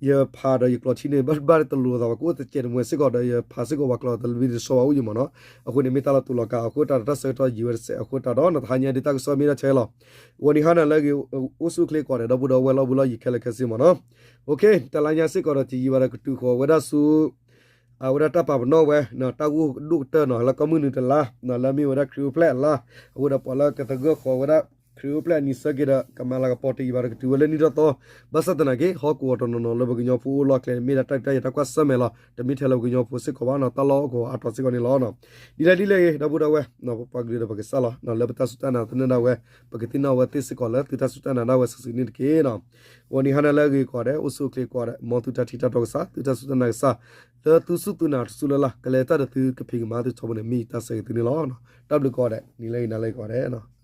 ယဖးဒီးယကျိးထံန့ၣ် ဘၣ်တဘၣ်တလိၤသးဘၣ် ကအိၣ်တစဲးတမှဲၤစ့ၢ်ကီးဒီး ယဖးစ့ၢ်ကီးပှၤကျိာ်တလံတဆီဘၣ်အိၣ်ယံၤမးနီၤ. အဃိန့ၣ်မ့ၢ်တၢ်လီၤတူာ်လီၤကာ်အဃိတၢ်ဒီး တၢ်ဆၢကတီၢ်ယံာ်ဝဲတစဲးအဃိတၢ်ဒီး နတဟါညါဒ်တၢ်ကစီၣ်မ့ၢ်ဒၣ်ထဲလီၤ. ဂီၤနံၤဟါနၤလၢအဂ့ၤ အိၣ်ဆူၣ်အိၣ်ချ့ကိးဂၤဒဲး ဒီပုၢ်ဒီဝဲၢ်လီၢ်ဘူးလီၢ်ယံၤခဲလၢာ်ခဲဆ့မးနီၤ. အိၣ်ခ့ တလါညါစ့ၢ်ကီးဒီး တယံာ်ဘၣ်ဒီးကတုၤဃီၤဝဲဒၣ်ဆူ အဝဲဒၣ်တၢ်ပာ်ပနီၣ်ဝဲ တၢ်ဂိၢ်ဒိၣ်ကတၢၢ်နီၤ လၢကီၢ်မုၢ်နုာ်တလါ လၢမ့ၢ်ဝဲဒၣ်ခရံာ်အိၣ်ဖျဲၣ်အလါ အဃိဒီးပှၤလၢကသဂၢၢ်ဃီၤဝဲဒၣ် ခရံာ်အိၣ်ဖျဲၣ်အနံၤဆၢက့ၤဒီး ကမၤလၤကပီၤတယံာ်ဘၣ်ဒီးကတုၤဝဲလၢနံၣ်ထီၣ်သီ ဘၣ်ဆၣ်သနာ်က့ ဟီၣ်ကဝီၤတနီၤနီၤလၢပှၤကညီဖိအိၣ်လီၢ်ကျဲန့ၣ် မ့ၢ်ဒၣ်တၢ်ဒုးတၢ်ယၤတၢ်ကွၢ်ဆၢၣ်မဲာ်လီၤ. တမ့ၢ်ထဲလၢပှၤကညီဖိစ့ၢ်ကီးဘၣ်နီၤ တၢ်လီၢ်ဟီၣ်ကဝီၤအါတီၤစ့ၢ်ကီးန့ၣ်လီၤ. ဒ်လဲၣ်ဒ်လဲၣ်ဂ့ၤ ဒီပုၢ်ဒီဝဲၢ် ပပှၤကလုာ်ဒီးပကစၢ်လီၤ လၢပတၢ်စူၢ်တၢ်နာ်သနၢၣ်ဒၣ်ဝဲ ပကသ့ၣ်နီၣ်ဝဲသ့ၣ်စ့ၢ်ကီးလၢသုတၢ်စူၢ်တၢ်နာ်ဒၣ်ဝဲစုာ်စုာ်န့ၣ်တက့ၢ်နီၤ. ဂီၤနံၤဟါနၤလၢအဂ့ၤကိးဂၤဒဲး အိၣ်ဆူၣ်အိၣ်ချ့ကိးဂၤဒဲး မ်သုတၢ်ထံၣ်တၢ်တီကစၢ် သုတၢ်စူၢ်တၢ်နာ်ကစၢ် လၢသုစူၢ်သုနာ်တစူၢ်လၢ်လၢ် ကလဲၤတၢ်ဒီးသုကဖံးကမၤသုထီဘိန့ၣ် မ့ၢ်ယတၢ်ဆၢဂ့ၤသုန့ၣ်လီၤ. တၢ်ဘျုးကိးဂၤဒဲး နံၤလၢအဂ့ၤနၤလၢအဂ့ၤကိးဂၤဒဲး